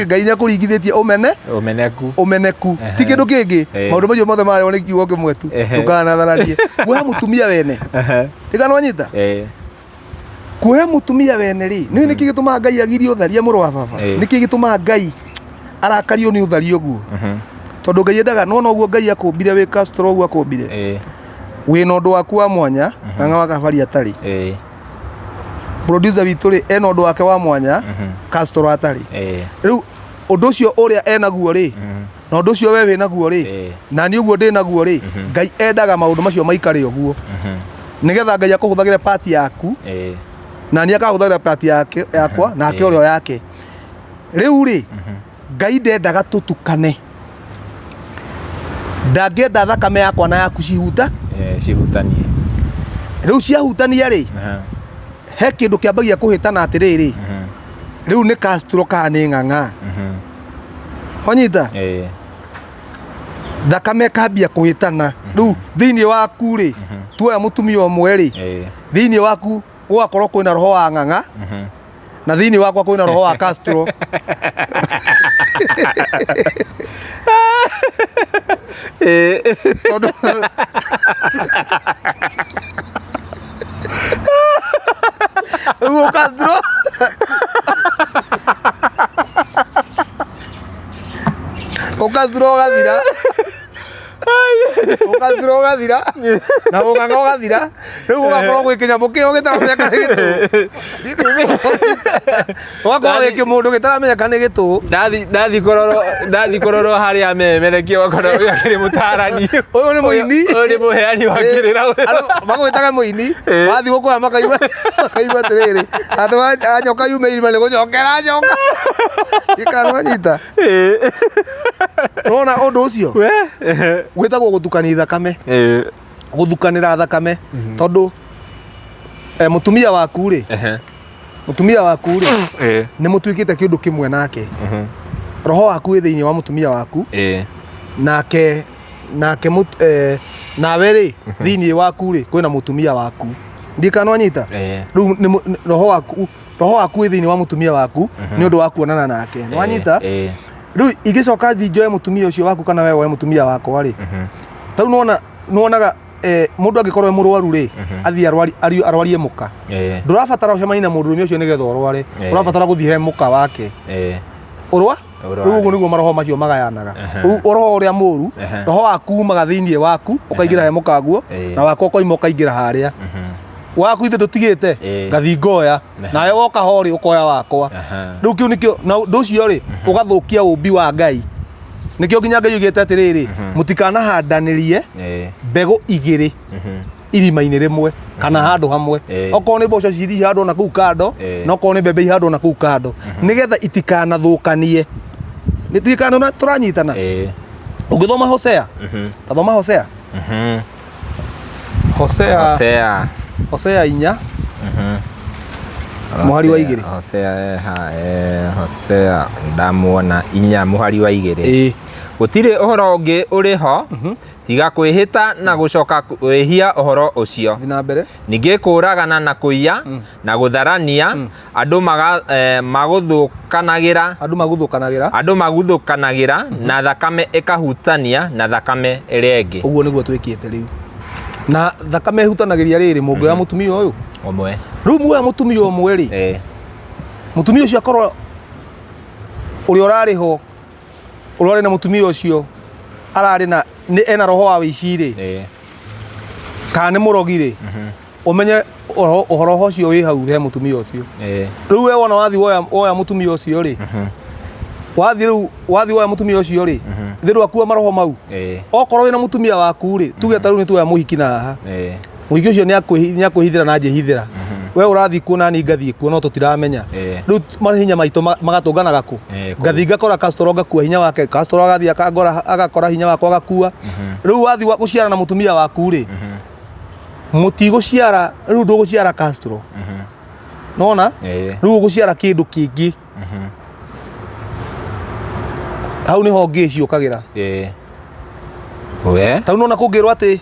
Ngai nĩ akũringithĩtie ũmene Ũmeneku. Ũmeneku ti kĩndũ kĩngĩ. Maũndũ macio mothe marĩo nĩ kiugo kĩmwe tu. Ndũkanatharanie kuoya mũtumia wene. Ĩgana wanyita? Kuoya mũtumia wene rĩ, nĩ nĩkĩ gĩtũmaga Ngai agirie ũtharia, mũrũ wa baba? Nĩkĩ gĩtũmaga Ngai arakario nĩ ũtharia ũguo? Tondũ Ngai endaga nona ũguo Ngai akũmbire wĩ Castro ũguo akũmbire, wĩna ũndũ waku wa mwanya na ng'a wa kabari atarĩ. Producer witũ rĩ, ena ũndũ wake wa mwanya Castro atarĩ. Rĩu ũndũ ũcio ũrĩa enaguo rĩ, na ũndũ ũcio we wĩnaguo rĩ, na niĩ ũguo ndĩnaguo rĩ, Ngai endaga maũndũ macio maikare ũguo, nĩgetha Ngai akũhũthagĩre part yaku, na niĩ akahũthagĩra part yake yakwa, nake ũrĩa yake. Rĩu rĩ, Ngai ndendaga tũtukane, ndangĩenda thakame yakwa na yaku cihuta Cihutanie. Rĩu ciahutania rĩ, he kĩndũ kĩambagia kũhĩtana atĩrĩrĩ, rĩu nĩ Castro kana nĩ ng'ang'a? Wanyita? Thakame ĩkambia kũhĩtana rĩu thĩinĩ waku rĩ, tuoya mũtumia ũmwe rĩ, thĩinĩ waku gũgakorwo kwĩna roho wa ng'ang'a, na thĩinĩ wakwa kwĩna roho wa Castro. Tondũ rĩu Castro ũkacura ũgathira, ũkacura ũgathira na ũng'ang'a ũgathira, rĩu gũgakorwo gwĩ kĩnyamũ kĩo gĩtaramenyeka nĩ gĩtũ, ũgakorwo wĩ kĩmũndũ gĩtaramenyeka nĩ gĩtũ. Ndathi kũrorwo harĩa memerekie, ũgakora ũyũ akĩrĩ mũtarani. Ũyũ nĩ mũini. Ũyũ nĩ mũheani wa kĩrĩra. Andũ magwĩtaga mũini. Wathiĩ gũkũra makaigua atĩrĩrĩ, handũ ha nyoka yume irima nĩ gũcokera nyoka ikarwanyita. Wona ũndũ ũcio We. Gwĩtagwo gũtukania thakame. Gũthukanĩra thakame, tondũ mũtumia waku rĩ, mũtumia waku rĩ, nĩ mũtuĩkĩte kĩndũ kĩmwe nake. Roho waku wĩ thĩinĩ wa mũtumia waku, nake nawe rĩ, thĩinĩ waku rĩ, kwĩna mũtumia waku. Ndiĩ kana nwanyita. Rĩu roho waku wĩ thĩinĩ wa mũtumia waku nĩ ũndũ wa kuonana nake. Nĩwanyita? Rĩu ingĩcoka thiĩ njoe mũtumia ũcio waku kana we woe mũtumia wakwa rĩ, ta rĩu nĩwona nĩwonaga mũndũ angĩkorwo e mũrwaru rĩ, athiĩ arwarie mũka. Ndũrabatara ũcemanie na mũndũrũme ũcio nĩgetha ũrware. Ũrabatara gũthiĩ he mũka wake ũrwa. Ũrware. Rĩu ũguo nĩguo maroho macio magayanaga. Rĩu roho ũrĩa mũru, roho waku umaga thĩinĩ waku ũkaingĩra he mũkaguo, na wakwa ũkoima ũkaingĩra harĩa waku. Ithe ndũtigĩte ngathi ngoya, nawe woka ho rĩ, ũkoya wakwa. Rĩu kĩu nĩkĩo, na ũndũ ũcio rĩ, ũgathũkia ũmbi wa Ngai. Nĩkĩo nginya Ngai oigĩte atĩrĩrĩ, mũtikanahandanĩrie mbegũ igĩrĩ irima-inĩ rĩmwe kana handũ hamwe. Okorwo nĩ mboco cithi ihandwo na kũu kando, na okorwo nĩ mbembe ihandwo na kũu kando, nĩgetha itikanathũkanie. Nĩ tikana tũranyitana? Ũngĩthoma Hosea, tathoma Hosea, Hosea. Hosea. Hosea 4 mũhari wa 2. Hosea ha, Hosea ndamuona, 4 mũhari wa 2. Gũtirĩ ũhoro ũngĩ ũrĩ ho tiga kwĩhĩta na gũcoka kwĩhia ũhoro ũcio. Thiĩ na mbere. Ningĩ kũũragana na kũiya na gũtharania, andũ magũthũkanagĩra. Andũ maguthũkanagĩra. Andũ maguthũkanagĩra na thakame ĩkahutania na thakame ĩrĩa ĩngĩ. Ũguo nĩguo twĩkĩte rĩu, na thakame ĩhutanagĩria rĩrĩ mũngĩoya mũtumia ũyũ ũmwe. Rĩu muoya mũtumia ũmwe rĩ, mũtumia ũcio akorwo ũrĩa ũrarĩ ho, ũrĩa ũrarĩ na mũtumia ũcio ararĩ na nĩ ena roho wa wĩici rĩ, kana nĩ mũrogi rĩ, ũmenye ũhoro ũcio wĩ hau he mũtumia ũcio. Rĩu we wona wathiĩ woya mũtumia ũcio rĩ, wathiĩ rĩu wathiĩ woya mũtumia ũcio rĩ, thĩ ndwakua maroho mau. Okorwo wĩna mũtumia waku rĩ, tuge ta rĩu nĩ tuoya mũhiki na haha, mũhiki ũcio nĩ akwĩhithĩra na njĩhithĩra, we ũrathiĩ kuo na niĩ ngathiĩ kuo, no tũtiramenya. Rĩu mahinya maitũ magatũnganaga kũ? Kũu. Ngathiĩ ngakora Castro ngakua hinya wake, Castro agathiĩ akangora agakora hinya wakwa agakua. Rĩu wathiĩ gũciara na mũtumia waku rĩ, mũtigũciara rĩu, ndũgũciara Castro nona. Rĩu ũgũciara kĩndũ kĩngĩ. Hau nĩho ngĩ ciũkagĩra. We. Ta rĩu nona kũngĩrwo atĩ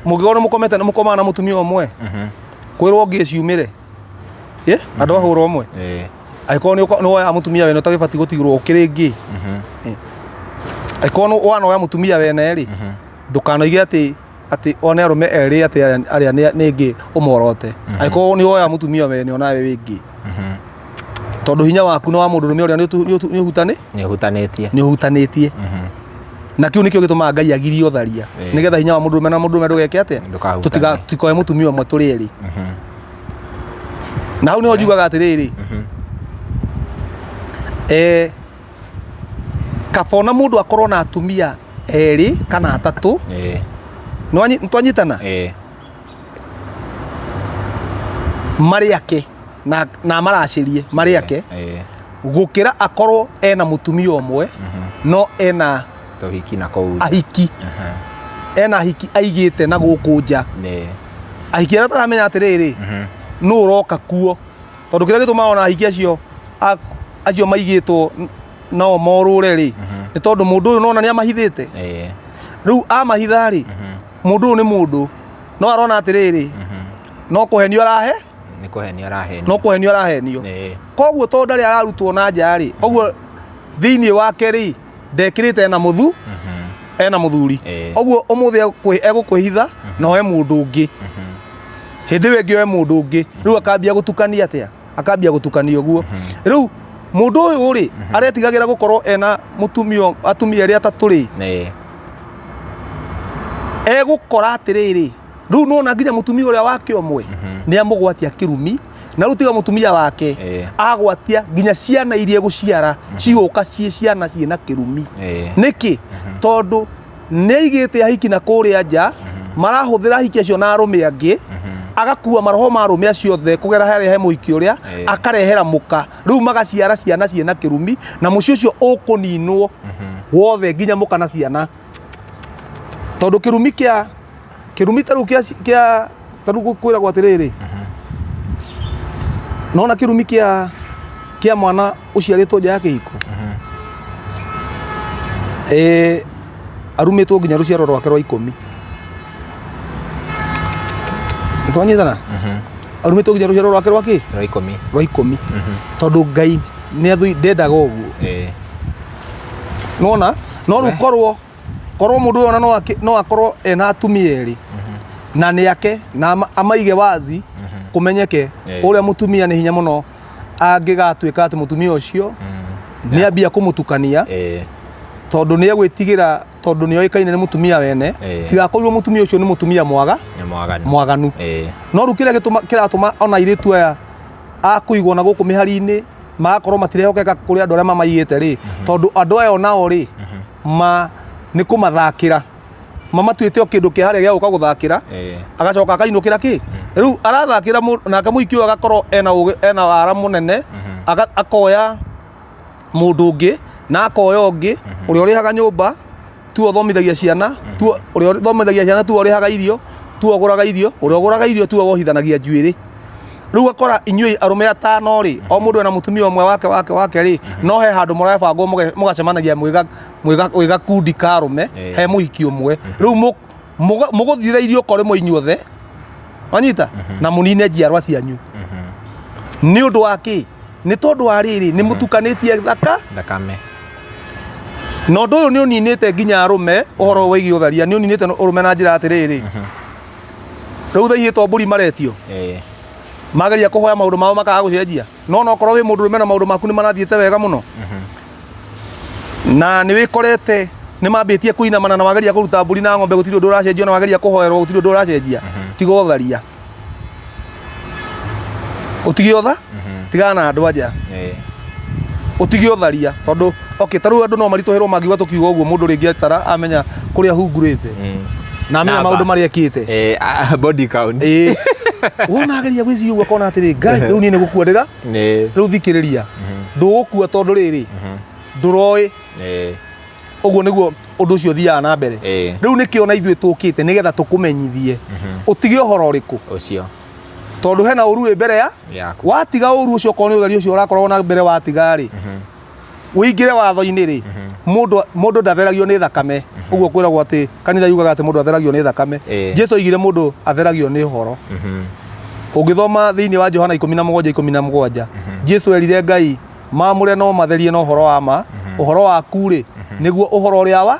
mũngĩkorwo nĩ mũkomete na mũkomaga na mũtumia ũmwe, kwĩrwo ngĩ ciumĩre. Andũ ahũra ũmwe, angĩkorwo nĩ woyaga mũtumia wene ũtagĩbatiĩ gũtigĩrwo ũkĩrĩ ngĩ. Angĩkorwo nĩ wanoya mũtumia wene rĩ, ndũkanoige atĩ one arũme erĩ atĩ arĩa nĩ ngĩ ũmorote. Angĩkorwo nĩ woya mũtumia wene, onawe wĩ ngĩ, tondũ hinya waku na wa mũndũrũme ũrĩa nĩ ũhutani. Nĩ ũhutanĩtie. Nĩ ũhutanĩtie, na kĩu nĩkĩo gĩtũmaga Ngai agirie ũtharia, nĩgetha hinya wa mũndũrũme na mũndũrũme ndũgeke atĩa? Ndũkahutanie. Tũtikoe mũtumia ũmwe tũrĩ erĩ. Na hau nĩho njugaga atĩrĩrĩ, kaba ona mũndũ akorwo na atumia erĩ kana atatũ. Nĩtwanyitana? Marĩ ake na maracĩrie marĩ ake, gũkĩra akorwo ena mũtumia ũmwe no ena Tũhiki na kũu nja. Ahiki. Ena ahiki aigĩte na gũkũ nja, ahiki arĩa taramenya atĩrĩrĩ, nũ ũroka kuo, tondũ kĩrĩa gĩtũmaga ona ahiki acio maigĩtwo nao morũre rĩ, nĩ tondũ mũndũ ũyũ nona nĩ amahithĩte. Rĩu amahitha rĩ, mũndũ ũyũ nĩ mũndũ no arona atĩrĩrĩ, no kũhenio arahe. Nĩ kũhenio arahenio. No kũhenio arahenio. Koguo tondũ ndarĩ ararutwo na nja rĩ, ũguo thĩinĩ wake rĩ, ndekĩrĩte ena mũthuri. Ũguo ũmũthĩ egũkwĩhitha na oe mũndũ ũngĩ, hĩndĩ ĩyo ĩngĩ oe mũndũ ũngĩ. Rĩu akambia gũtukania atĩa? Akambia gũtukania ũguo. Rĩu mũndũ ũyũ rĩ, aretigagĩra gũkorwo ena mũtumia, atumia erĩ atatũ rĩ, egũkora atĩrĩrĩ, rĩu nona nginya mũtumia ũrĩa wake ũmwe nĩ amũgwatia kĩrumi, na rĩu tiga mũtumia wake, agwatia nginya ciana iria egũciara cigũka ciĩ ciana ciĩna kĩrumi. Nĩkĩ? Tondũ nĩ aigĩte ahiki na kũrĩa nja, marahũthĩra ahiki acio na arũme angĩ, agakua maroho ma arũme acio othe kũgera harĩa he mũhiki ũrĩa, akarehera mũka. Rĩu magaciara ciana ciĩna kĩrumi, na mũciĩ ũcio ũkũninwo wothe, nginya mũka na ciana, tondũ kĩrumi kĩa Kĩrumi ta rĩu kĩa ta rĩu kwĩragwo atĩrĩrĩ, nona kĩrumi kĩa mwana ũciarĩtwo nja ya kĩhiko, arumĩtwo nginya rũciaro rwake rwa 10. Nĩtwanyitana? Arumĩtwo nginya rũciaro rwake rwa kĩ? Rwa 10. Rwa 10. Tondũ Ngai nĩ ndendaga ũguo. Nona no rĩu korwo mũndũ ũyũ ona no akorwo ena atumia erĩ na nĩ ake na amaige wazi kũmenyeke ũrĩa mũtumia nĩ hinya mũno angĩgatuĩka atĩ mũtumia ũcio nĩ ambia kũmũtukania tondũ nĩ egwĩtigĩra, tondũ nĩ oĩkaine nĩ mũtumia wene, tigakorirwo mũtumia ũcio nĩ mũtumia mwaganu. No rĩu kĩrĩa kĩratũma ona airĩtu aya a kũigwo na gũkũ mĩhari-inĩ magakorwo matirehokeka kũrĩ andũ arĩa mamaigĩte rĩ, tondũ andũ aya onao rĩ, nĩ kũmathakĩra mamatuĩte o kĩndũ kĩa harĩa gĩa gũka gũthakĩra, agacoka akainũkĩra kĩ rĩu arathakĩra nake mũhiki ũyũ agakorwo ena ũgĩ, ena wara mũnene, akoya mũndũ ũngĩ na akoya ũngĩ ũrĩa ũrĩhaga nyũmba, tuo ũthomithagia ciana, tuo ũrĩa ũthomithagia ciana, tuo ũrĩhaga irio, tuo ũgũraga irio, ũrĩa ũgũraga irio tuo wohithanagia njuĩrĩ. Rĩu ũgakora inyuĩ arũme atano rĩ, o mũndũ ena mũtumia ũmwe wake wake wake rĩ, no he handũ mũrebangwo mũgacemanagia mwĩ gakundi ka arũme, he mũhiki ũmwe. Rĩu mũgũthire irio ko rĩmwe inyuothe, wanyita, na mũnine njiarwa cianyu. Nĩ ũndũ wa kĩ? Nĩ tondũ wa rĩrĩ, nĩ mũtukanĩtie thakame. Na ũndũ ũyũ nĩ ũninĩte nginya arũme, ũhoro wĩgiĩ ũtharia nĩ ũninĩte ũrũme na njĩra atĩrĩrĩ. Rĩu thaa ici to mbũri maretio. Mageria kũhoya maũndũ mao makaga gũcenjia. No onokorwo wĩ mũndũ ũrũme na maũndũ maku nĩ marathiĩte wega mũno. Na nĩ wĩkorete nĩ mambĩtie kũinamana na wageria kũruta mbũri na ng'ombe gũtirĩ ũndũ ũracenjia, na wageria kũhoerwo gũtirĩ ũndũ ũracenjia. Tiga ũtharia. Ũtige ũtha, tigana na andũ anja. Ũtige ũtharia tondũ okay, ta rĩu andũ no maritũhĩrwo mangiuga tũkiuga ũguo mũndũ rĩngĩ atara amenya kũrĩa hungurĩte na amenya maũndũ marĩa ekĩte. Body count. Wona ageria gwĩciria ũguo akona atĩrĩ, Ngai rĩu niĩ nĩ gũkua ndĩra, rĩu thikĩrĩria, ndũgũkua tondũ rĩrĩ ndũroĩ. Ũguo nĩguo ũndũ ũcio ũthiaga na mbere. Rĩu nĩkĩo na ithuĩ tũkĩte nĩgetha tũkũmenyithie ũtige ũhoro ũrĩkũ ũcio, tondũ hena ũru wĩ mbere ya yaku. Watiga ũru ũcio, okorwo nĩ ũtheri ũcio ũrakorwo na mbere watiga rĩ, ũingĩre watho-inĩ rĩ, mũndũ ndatheragio nĩ thakame. Ũguo kwĩragwo atĩ kanitha yugaga atĩ mũndũ atheragio nĩ thakame. Jesu oigire mũndũ atheragio nĩ ũhoro. Ũngĩthoma thĩinĩ wa Johana 17:17, Jesu erire Ngai mamũre no matherie na ũhoro wa ma, ũhoro waku rĩ nĩguo ũhoro ũrĩa wa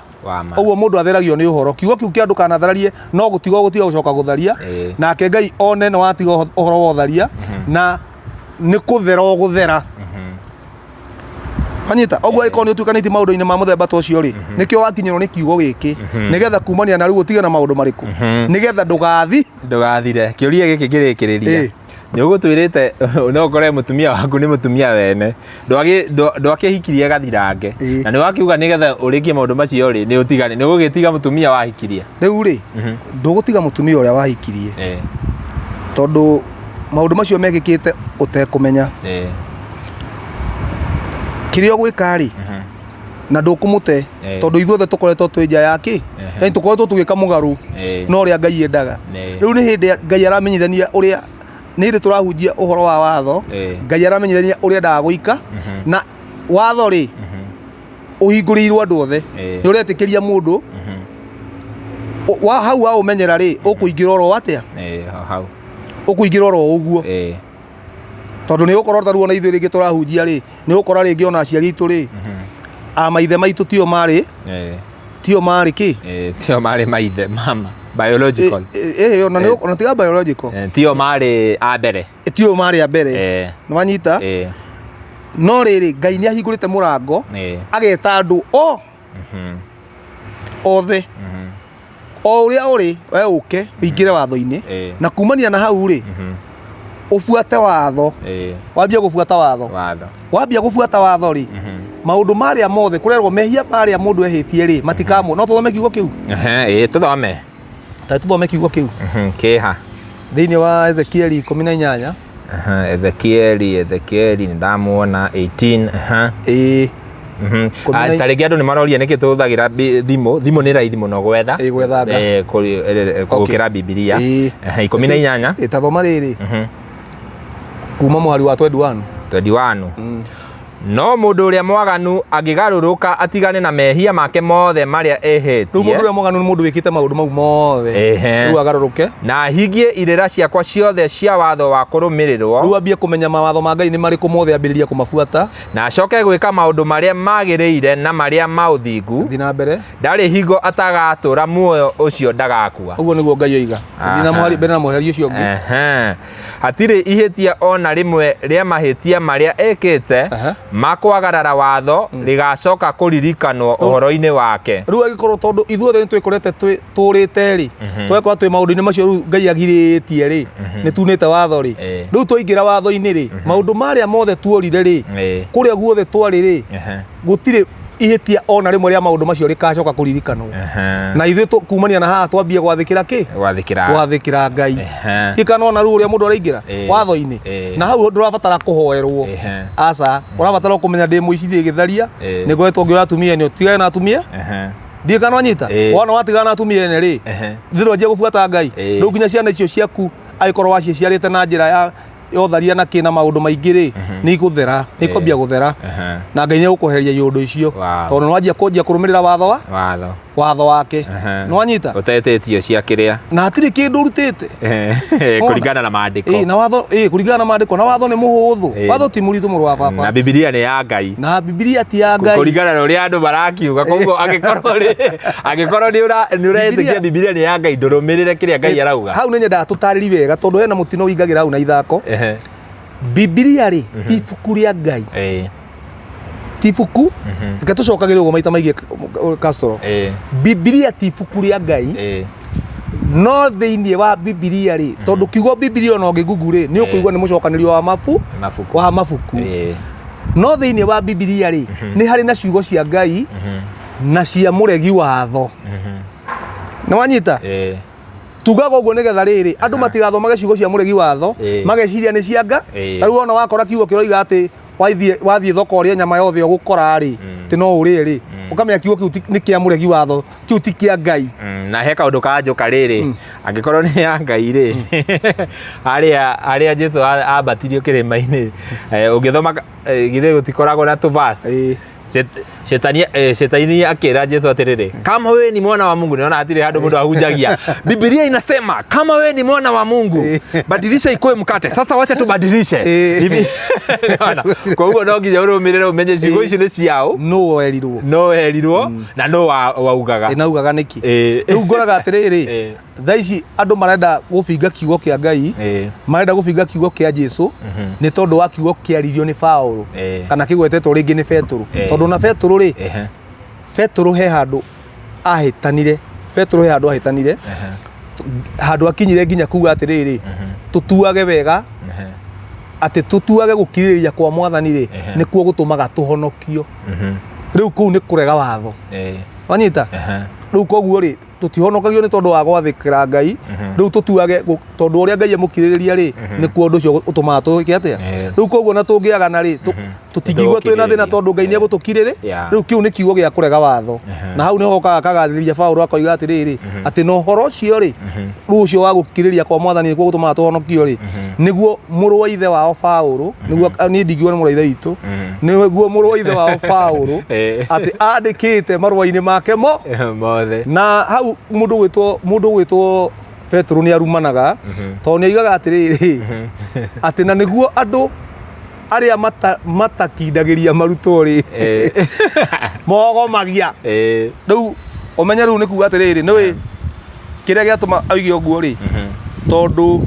ũguo mũndũ atheragio nĩ ũhoro. Kiugo kĩu kĩa ndũkanathararie no gũtiga ũgũtiga gũcoka gũtharia, nake Ngai one nĩ watiga ũhoro wa ũtharia na nĩ kũthera ũgũthera. Wanyita? Ũguo angĩkorwo nĩ ũtuĩkanĩtie maũndũ-inĩ ma mũthemba ta ũcio rĩ, nĩkĩo wakinyĩrwo nĩ kiugo gĩkĩ, nĩgetha kumania na rĩu ũtige na maũndũ marĩkũ, nĩgetha ndũgathi ndũgathire. Kĩũria gĩkĩ ngĩrĩkĩrĩria, nĩ ũgũtwĩrĩte no ũkore mũtumia waku nĩ mũtumia wene, ndwakĩhikirie gathirange, na nĩ wakiuga nĩgetha ũrĩkie maũndũ macio rĩ, nĩ ũtigane, nĩ ũgũgĩtiga mũtumia wahikirie? Rĩu rĩ, ndũgũtiga mũtumia ũrĩa wahikirie, tondũ maũndũ macio mekĩkĩte ũtekũmenya. Kĩrĩa ũgwĩka rĩ, na ndũkũmũte, tondũ ithuothe tũkoretwo twĩ nja ya kĩ, yani tũkoretwo tũgĩka mũgarũ na ũrĩa Ngai endaga. Rĩu nĩ hĩndĩ Ngai aramenyithania ũrĩa, nĩ hĩndĩ tũrahunjia ũhoro wa watho, Ngai aramenyithania ũrĩa endaga gũika, na watho rĩ ũhingũrĩirwo andũ othe, nĩ ũretĩkĩria mũndũ wa hau waũmenyera rĩ, ũkũingĩra oro atĩa, ũkũingĩra oro ũguo, tondũ nĩ ũgũkorwo ta rĩu ona ithuĩ rĩngĩ tũrahunjia rĩ, nĩ ũgũkora rĩngĩ ona aciari aitũ rĩ, a maithe maitũ tio marĩ, tio marĩ kĩ, Tio marĩ maithe mama biological. Ona nĩ ona tiga biological, Tio marĩ a mbere, tio marĩ a mbere, nĩ wanyita? No rĩrĩ, Ngai nĩ ahingũrĩte mũrango, ageta andũ o othe, o ũrĩa ũrĩ we ũke ũingĩre watho-inĩ, na kumania na hau rĩ, ũbuate watho, wambia gũbuata watho, wambia gũbuata watho rĩ, maũndũ marĩa mothe kũrerwo mehia marĩa mũndũ ehĩtie rĩ, matikamwo. No tũthome kiugo kĩu? Tũthome. Ta tũthome kiugo kĩu. Kĩha? Thĩinĩ wa Ezekieli 18. Ezekieli nĩ ndamuona 18. Ta rĩngĩ andũ nĩ maroria nĩkĩ tũhũthagĩra thimũ. Thimũ nĩ raithi mũno gwetha. Ĩ, gwetha nga. Gũkĩra Bibilia. 18. Ĩ, ta thoma rĩrĩ kuma mũhari wa 21. 21. No mũndũ ũrĩa mwaganu angĩgarũrũka atigane na mehia make mothe marĩa Rĩu mũndũ ehĩtie ũrĩa mwaganu nĩ mũndũ wĩkĩte maũndũ mau mothe, rĩu agarũrũke na ahingie irĩra ciakwa ciothe cia watho wa kũrũmĩrĩrwo, rĩu ambie kũmenya mawatho ma Ngai nĩ marĩkũ mothe, ambĩrĩrie kũmabuata, na acoke gwĩka maũndũ marĩa magĩrĩire na marĩa ma ũthingu, thiĩ na mbere, ndarĩ hingo atagatũra muoyo ũcio, ndagakua. Ũguo nĩguo Ngai oiga. Thiĩ na mũhari mbere na mũhari ũcio ũngĩ. Ehe. Hatirĩ ihĩtia o na rĩmwe rĩa mahĩtia marĩa ekĩte ma kwagarara watho rĩgacoka kũririkanwo ũhoro-inĩ wake. Rĩu angĩkorwo tondũ ithuothe nĩ twĩkorete tũrĩte rĩ, twekora twĩ maũndũ-inĩ macio rĩu Ngai agirĩtie rĩ, nĩ tunĩte watho rĩ, rĩu twaingĩra watho-inĩ rĩ, maũndũ marĩa mothe tuorire rĩ, kũrĩa guothe twarĩ rĩ, gũtirĩ ihĩtia ona rĩmwe rĩa maũndũ macio rĩkacoka kũririkanwo. Na ithuĩ kumania na haha twambie gwathĩkĩra kĩ? Gwathĩkĩra. Gwathĩkĩra Ngai. Kĩkana ona rĩu ũrĩa mũndũ araingĩra watho-inĩ, na hau ndũrabatara kũhoerwo. Aca, ũrabatara o kũmenya ndĩ mũici, ndĩ gĩtharia, nĩ ngoretwo ngĩoya atumia ene, ũtigane na atumia. Ndiĩ kana wanyita. Wona watigana na atumia ene rĩ, thĩ ndwanjia gũbuata Ngai. Rĩu nginya ciana icio ciaku angĩkorwo waciĩciarĩte na njĩra ya yotharia na kĩna maũndũ maingĩ rĩ, nĩ igũthera, nĩ ikwambia gũthera, na Ngai nĩ egũkwehereria iũndũ icio, tondũ nĩ wanjia kũnjia kũrũmĩrĩra watho wa watho watho wake. Nĩ wanyita? Ũtetĩtio cia kĩrĩa. Na hatirĩ kĩndũ ũrutĩte. Kũringana na maandĩko. Ĩ, na watho, ĩ, kũringana na maandĩko, na watho nĩ mũhũthũ. Watho ti mũritũ, mũrũ wa baba. Na Bibilia nĩ ya Ngai. Na Bibilia ti ya Ngai. Kũringana na ũrĩa andũ marakiuga. Koguo angĩkorwo rĩ, angĩkorwo nĩ ũretĩkia Bibilia nĩ ya Ngai, ndũrũmĩrĩre kĩrĩa Ngai arauga. Hau nĩ nyendaga tũtarĩri wega, tondũ hena mũtino ũingagĩra hau na ithako. Bibilia rĩ, ti ibuku rĩa Ngai. Ti ibuku. Reke tũcokagĩre ũguo maita maingĩ, Castro. Bibilia ti ibuku rĩa Ngai. No thĩinĩ wa Bibilia rĩ, tondũ kiugo Bibilia ona ũngĩgugu rĩ, nĩ ũkũigua nĩ mũcokanĩrio wa mabu Mabuku. Wa mabuku. No thĩinĩ wa Bibilia rĩ, nĩ harĩ na ciugo cia Ngai na cia mũregi watho. Nĩ wanyita? Tugaga ũguo nĩgetha rĩrĩ, andũ matigathomage ciugo cia mũregi watho mageciria nĩ cia nga. Ta rĩu wona wakora kiugo kĩroiga atĩ wathiĩ thoko ũrĩe nyama yothe ũgũkora rĩ, atĩ no ũrĩe rĩ, ũkamenya kiugo kĩu nĩ kĩa mũregi watho, kĩu ti kĩa Ngai. Na he kaũndũ kanjũka rĩrĩ, angĩkorwo nĩ ya Ngai rĩ, harĩa Jesu ambatirio kĩrĩma-inĩ, ũngĩthoma githĩ gũtikoragwo na tũ-verse? Shetani akĩra Jesu atĩrĩrĩ, kama wewe ni mwana wa Mungu. Nĩona hatirĩ handũ mũndũ ahunjagia Biblia inasema kama wewe ni mwana wa Mungu, badilisha ikuwe mkate. Sasa wacha tubadilishe hivi. Nĩwona? Koguo no nginya ũrũmĩrĩre ũmenye ciugo ici nĩ ciao, no werirwo, no werirwo na no waugaga. Ĩ, naugaga nĩkĩ? Rĩu ngoraga atĩrĩrĩ, thaa ici andũ marenda gũbinga kiugo kĩa Ngai, marenda gũbinga kiugo kĩa Jesu nĩ tondũ wa kiugo kĩaririo nĩ Paũlũ kana kĩgwetetwo rĩngĩ nĩ Betũrũ, tondũ na Betũrũ rĩ, Betũrũ he handũ ahĩtanire, Betũrũ he handũ ahĩtanire, handũ akinyire nginya kuga atĩrĩrĩ, tũtuage wega atĩ tũtuage gũkirĩrĩria kwa Mwathani rĩ, nĩkuo gũtũmaga tũhonokio. Rĩu kũu nĩ kũrega watho. Wanyita? Rĩu koguo rĩ, tũtihonokagio nĩ tondũ wa gwathĩkĩra Ngai. Rĩu tũtuage tondũ ũrĩa Ngai amũkirĩrĩria rĩ, nĩkuo ũndũ ũcio ũtũmaga tũĩke atĩa? Rĩu koguo na tũngĩagana rĩ, tũtingĩigua twĩna thĩna tondũ Ngai nĩ egũtũkirĩrĩ. Rĩu kĩu nĩ kiugo gĩa kũrega watho. Na hau nĩho okaga akagathĩrĩria Paũlũ akoiga atĩrĩrĩ, atĩ na ũhoro ũcio rĩ, rĩu ũcio wa gũkirĩrĩria kwa Mwathani nĩkuo gũtũmaga tũhonokio rĩ, nĩguo mũrũ wa ithe wao Paũlũ, nĩguo niĩ ndingiuga nĩ mũrũ wa ithe witũ, nĩguo mũrũ wa ithe wao Paũlũ atĩ andĩkĩte marũa-inĩ make mo mothe. Na hau mũndũ gwĩtwo Petero nĩ arumanaga, tondũ nĩ oigaga atĩrĩrĩ, atĩ na nĩguo andũ arĩa matakindagĩria marutwo rĩ, mogomagia. Rĩu ũmenye rĩu nĩ kuga atĩrĩrĩ, nĩũĩ kĩrĩa gĩatũma oige ũguo rĩ, tondũ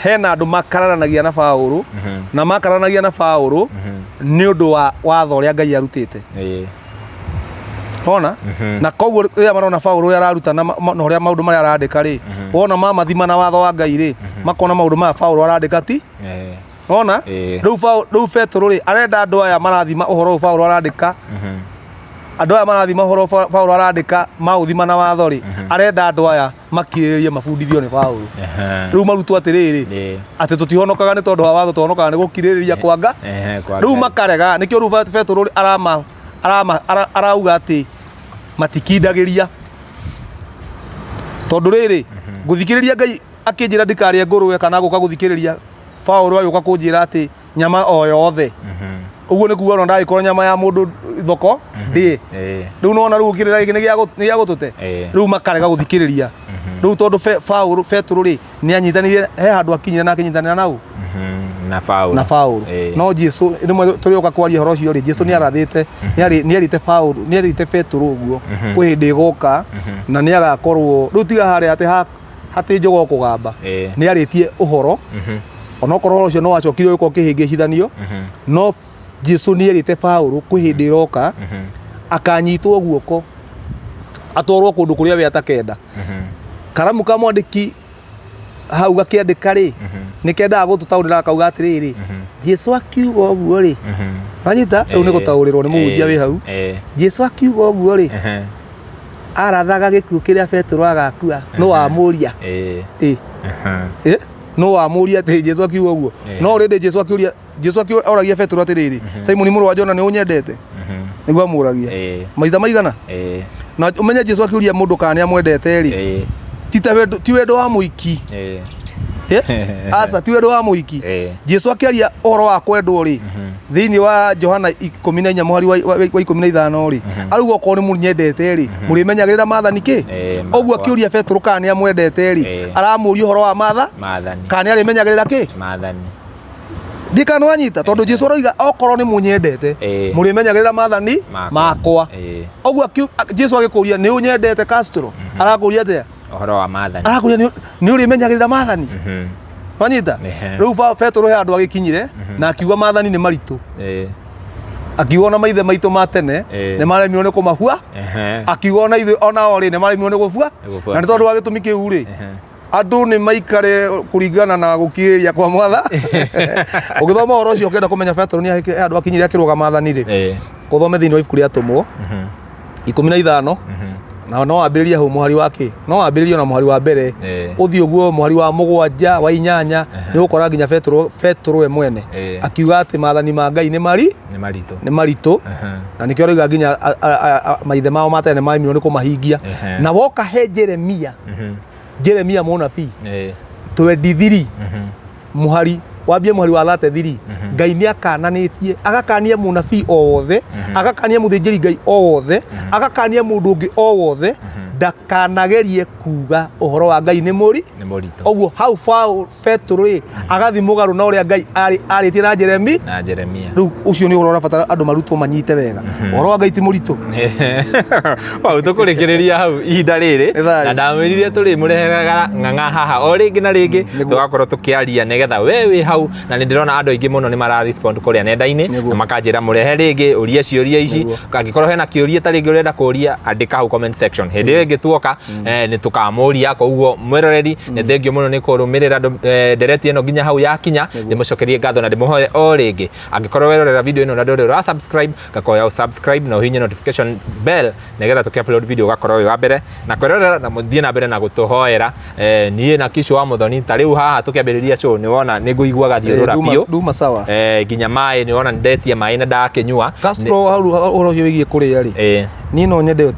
hena andũ makararanagia na Paũlũ, na makararanagia na Paũlũ nĩ ũndũ wa watho ũrĩa Ngai arutĩte. Ona na koguo rĩrĩa marona Paũlũ ũrĩa araruta na ũrĩa maũndũ marĩa arandĩka rĩ, wona mamathima na watho wa Ngai rĩ, makona maũndũ maya Paũlũ arandĩka ti ona. Rĩu Petero rĩ, arenda andũ aya marathima ũhoro ũyũ Paũlũ arandĩka, andũ aya marathima ũhoro ũyũ Paũlũ arandĩka maũthima na watho rĩ, arenda andũ aya makirĩrĩrie mabundithio nĩ Paũlũ. Rĩu marutwo atĩrĩrĩ, atĩ tũtihonokaga nĩ tondũ wa watho, tũhonokaga nĩ gũkirĩrĩria kwa Nga. Kwa Rĩu Ngai. Makarega. Nĩkĩo rĩu Petero arama Arauga atĩ matikindagĩria tondũ rĩrĩ ngũthikĩrĩria Ngai akĩnjĩra ndikarĩe ngũrwe kana gũka gũthikĩrĩria Paũlũ agĩũka kũnjĩra atĩ nyama o yothe. Ũguo nĩ kuga ona ndagĩkorwo nyama ya mũndũ thoko ndĩe. Rĩu nona rĩu kĩrĩra gĩkĩ nĩ gĩa gũtũte. Rĩu makarega gũthikĩrĩria rĩu tondũ Paũlũ Petũrũ rĩ nĩ anyitanĩire he handũ akinyire na akĩnyitanĩra nau. Na Paũlũ. Na Paũlũ. No Jesu rĩmwe tũrĩũka kwaria ũhoro ũcio rĩ, Jesu nĩ arathĩte, nĩ erĩte Paũlũ, nĩ erĩte Petũrũ ũguo kwĩ hĩndĩ ĩgoka na nĩ agakorwo rĩu tiga harĩa atĩ hatĩ njogo kũgamba. Nĩ arĩtie ũhoro onokorwo ũhoro ũcio no wacokire ũgĩkorwo ũkĩhĩngĩcithanio, no Jesu nĩ erĩte Paũlũ kwĩ hĩndĩ ĩroka akanyitwo guoko atwarwo kũndũ kũrĩa we atakenda. Karamu ka mwandĩki hau gakĩandĩka rĩ, nĩ kendaga gũtũtaũrĩra gakauga atĩrĩrĩ, Jesu akiuga ũguo rĩ, wanyita rĩu nĩ gũtaũrĩrwo nĩ mũhunjia wĩ hau. Jesu akiuga ũguo rĩ, arathaga gĩkuũ kĩrĩa Petero agakua. No wamũria ĩ ĩ no wamũria atĩ Jesu akiuga ũguo. No rĩndĩ Jesu akĩũria, Jesu akĩoragia Petero atĩrĩrĩ, Simoni mũrũ wa Jona, nĩ ũnyendete? Nĩguo amũragia maitha maigana. Na ũmenye Jesu akĩũria mũndũ kana nĩ amwendete rĩ, ti ta wendo, ti wendo wa mũiki. Aca, ti wendo wa mũiki. Jesu akĩaria ũhoro wa kwendwo rĩ, thĩinĩ wa Johana 14 mũhari wa 15 rĩ, arauga okorwo nĩ mũnyendete rĩ, mũrĩmenyagĩrĩra maathani kĩ. Ũguo Makwa. Akĩũria Petero kana nĩ amwendete rĩ, aramũria ũhoro wa matha Maathani. kana nĩ arĩmenyagĩrĩra kĩ. Maathani. Ndikana wanyita tondũ Jesu aroiga okorwo nĩ mũnyendete, mũrĩmenyagĩrĩra maathani makwa. Ũguo Jesu agĩkũria nĩ ũnyendete, Castro, arakũria atĩa? Ũhoro wa maathani. Arakũria nĩ ũrĩmenyagĩrĩra maathani. Wanyita? Rĩu Petero he handũ agĩkinyire na akiuga maathani nĩ maritũ. Akiuga ona maithe maitũ ma tene nĩ maremirwo nĩ kũmabua. Akiuga ona ithuĩ onao rĩ, nĩ maremirwo nĩ gũbua. Nĩ gũbua. Na nĩ tondũ wa gĩtũmi kĩu rĩ, andũ nĩ maikare kũringana na gũkirĩrĩria kwa mwatha. Ũgĩthoma ũhoro ũcio ũkĩenda kũmenya Petero nĩ he handũ akinyire akĩrũga maathani rĩ, ũthome thĩinĩ wa ibuku rĩa Atũmwo 15, na no wambĩrĩrie hau mũhari wa kĩ, no wambĩrĩrie na mũhari wa mbere, ũthiĩ ũguo mũhari wa 7, wa 8, nĩ ũgũkora nginya Petero we mwene akiuga atĩ maathani ma Ngai nĩ mari Nĩ maritũ. Nĩ maritũ. Na nĩkĩo arauga nginya maithe mao ma tene nĩ maremirwo nĩ kũmahingia. Na woka he Jeremia, Jeremia mũnabii, 23, mũhari wambie mũhari wa 33, Ngai nĩ akananĩtie, agakania mũnabii o wothe, agakania mũthĩnjĩri Ngai o wothe, agakania mũndũ ũngĩ o wothe ndakanagerie kuga ũhoro wa Ngai nĩ mũri Nĩ mũritũ. Ũguo hau Paul Petero rĩ, agathiĩ mũgarũ na ũrĩa Ngai arĩtie na Jeremi Na Jeremia. Rĩu ũcio nĩ ũhoro ũrabatara andũ marutwo manyite wega, ũhoro wa Ngai ti mũritũ. Pau tũkũrĩkĩrĩria hau ihinda rĩrĩ. Nĩ thayũ. Na ndamwĩrire tũrĩmũrehaga ng'ang'a haha o rĩngĩ na rĩngĩ, tũgakorwo tũkĩaria nĩgetha we wĩ hau, na nĩ ndĩrona andũ aingĩ mũno nĩ mara respond kũrĩa nenda-inĩ na makanjĩra mũrehe rĩngĩ ũrie ciũria ici. Angĩkorwo hena kĩũria ta rĩngĩ ũrenda kũria, andĩka hau comment section. Hĩndĩ ĩyo ĩngĩ tuoka nĩ tũkamũria. Koguo mwĩroreri, nĩ thengio mũno nĩ kũrũmĩrĩra ndereti ĩno nginya hau yakinya. Ndĩmũcokerie ngatho na ndĩmũhoe o rĩngĩ, angĩkorwo werorera video ĩno na ndũrĩ ũra subscribe, ngakoya ũ subscribe na ũhihinye notification bell nĩgetha tũkĩ upload video ũgakorwo wĩ wa mbere na kwĩrorera, na mũthiĩ na mbere na gũtũhoera. Niĩ na Kishu wa Mũthoni ta rĩu haha tũkĩambĩrĩria show nĩ wona nĩ ngũiguaga thiũrũra biũ. Nduma sawa. Nginya maĩ nĩ wona nĩ ndetia maĩ na ndakĩnyua. Castro, hau ũhoro ũcio wĩgiĩ kũrĩa rĩ, niĩ no nyende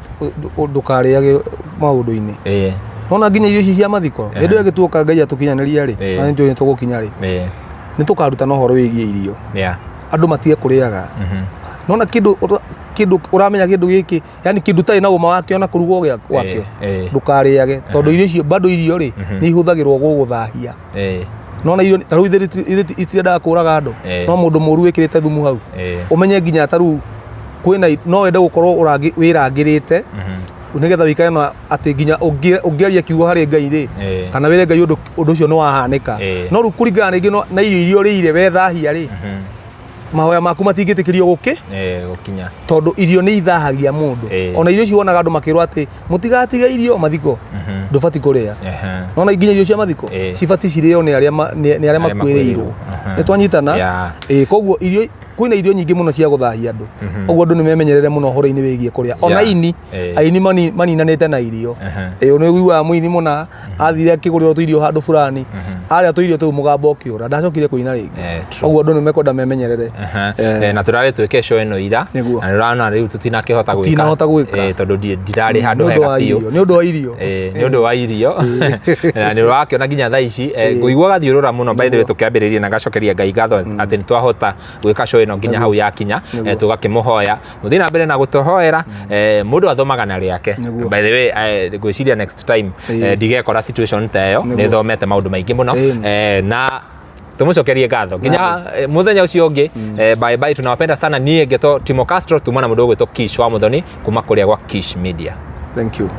ndũkarĩage maũndũ-inĩ. Nona nginya irio ici cia mathiko, hĩndĩ ĩyo ĩgĩtuoka Ngai atũkinyanĩria rĩ, na nĩnjũĩ nĩ tũgũkinya rĩ, nĩ tũkarutana ũhoro wĩgiĩ irio, andũ matige kũrĩaga. Nona kĩndũ ũramenya kĩndũ gĩkĩ, yani kĩndũ ũtarĩ na ũma wakĩo na kũrugwo gwakĩo, ndũkarĩage, tondũ irio icio bado irio rĩ, nĩ ihũthagĩrwo gũgũthahia. Nona irio ta rĩu ithuĩ itirendaga kũraga andũ, no mũndũ mũru wĩkĩrĩte thumu hau, ũmenye nginya ta rĩu kwĩna no wende gũkorwo wĩrangĩrĩte nĩgetha wĩikare na atĩ nginya ũngĩaria kiugo harĩ Ngai rĩ, kana wĩre Ngai ũndũ ũcio nĩ wahanĩka. No rĩu kũringana rĩngĩ na irio iria ũrĩire wethahia rĩ, mahoya maku matingĩtĩkĩrio gũkĩ Gũkinya. Tondũ irio nĩ ithahagia mũndũ. Ona irio icio wonaga andũ makĩrwo atĩ mũtigatiga irio mathiko, ndũbati kũrĩa. Nona nginya irio cia mathiko cibati cirĩo nĩ arĩa makuĩrĩirwo. Makuĩrĩirwo. Nĩ twanyitana? Yeah. Koguo irio Kwĩna irio nyingĩ mũno cia gũthahia andũ, ũguo andũ nĩ memenyerere mũno ũhoro-inĩ wĩgiĩ kũrĩa. Ona aini, aini maninanĩte na irio. Ĩĩ, nĩ ũiguaga mũini mũna athire akĩgũrĩrwo tũirio handũ fulani, arĩa tũirio tũu mũgambo ũkĩũra, ndacokire kũina rĩngĩ. True. Ũguo andũ nĩ mekwenda memenyerere. Na tũrarĩ twĩke show ĩno ira. Na nĩ ũrona rĩu tũtinakĩhota gwĩka. Tũtinahota gwĩka. Tondũ ndirarĩ handũ Nĩ ũndũ hega wa biũ. irio, nĩ ũndũ wa irio. Nĩ ũndũ wa irio. Na nĩ ũrakĩona nginya thaa ici ngũigua gathiũrũra mũno, by the way, tũkĩambĩrĩria na ngacokeria Ngai ngatho atĩ nĩ twahota gwĩka show ĩno nginya hau yakinya. Tũgakĩmũhoya mũthiĩ na mbere na gũtũhoera. Mũndũ athomaga na rĩake. By the way, ngwĩciria next time ndigekora situation ta ĩyo. Nĩ thomete maũndũ maingĩ mũno. Na tumucokerie ngatho nginya muthenya ucio ungi. Bye bye, tunawapenda sana. Niĩ ngetwo Timo Castro, tuma na mũndũ ũgwĩtwo Kish wa Muthoni kuma kũrĩa gwa Kish Media. Thank you.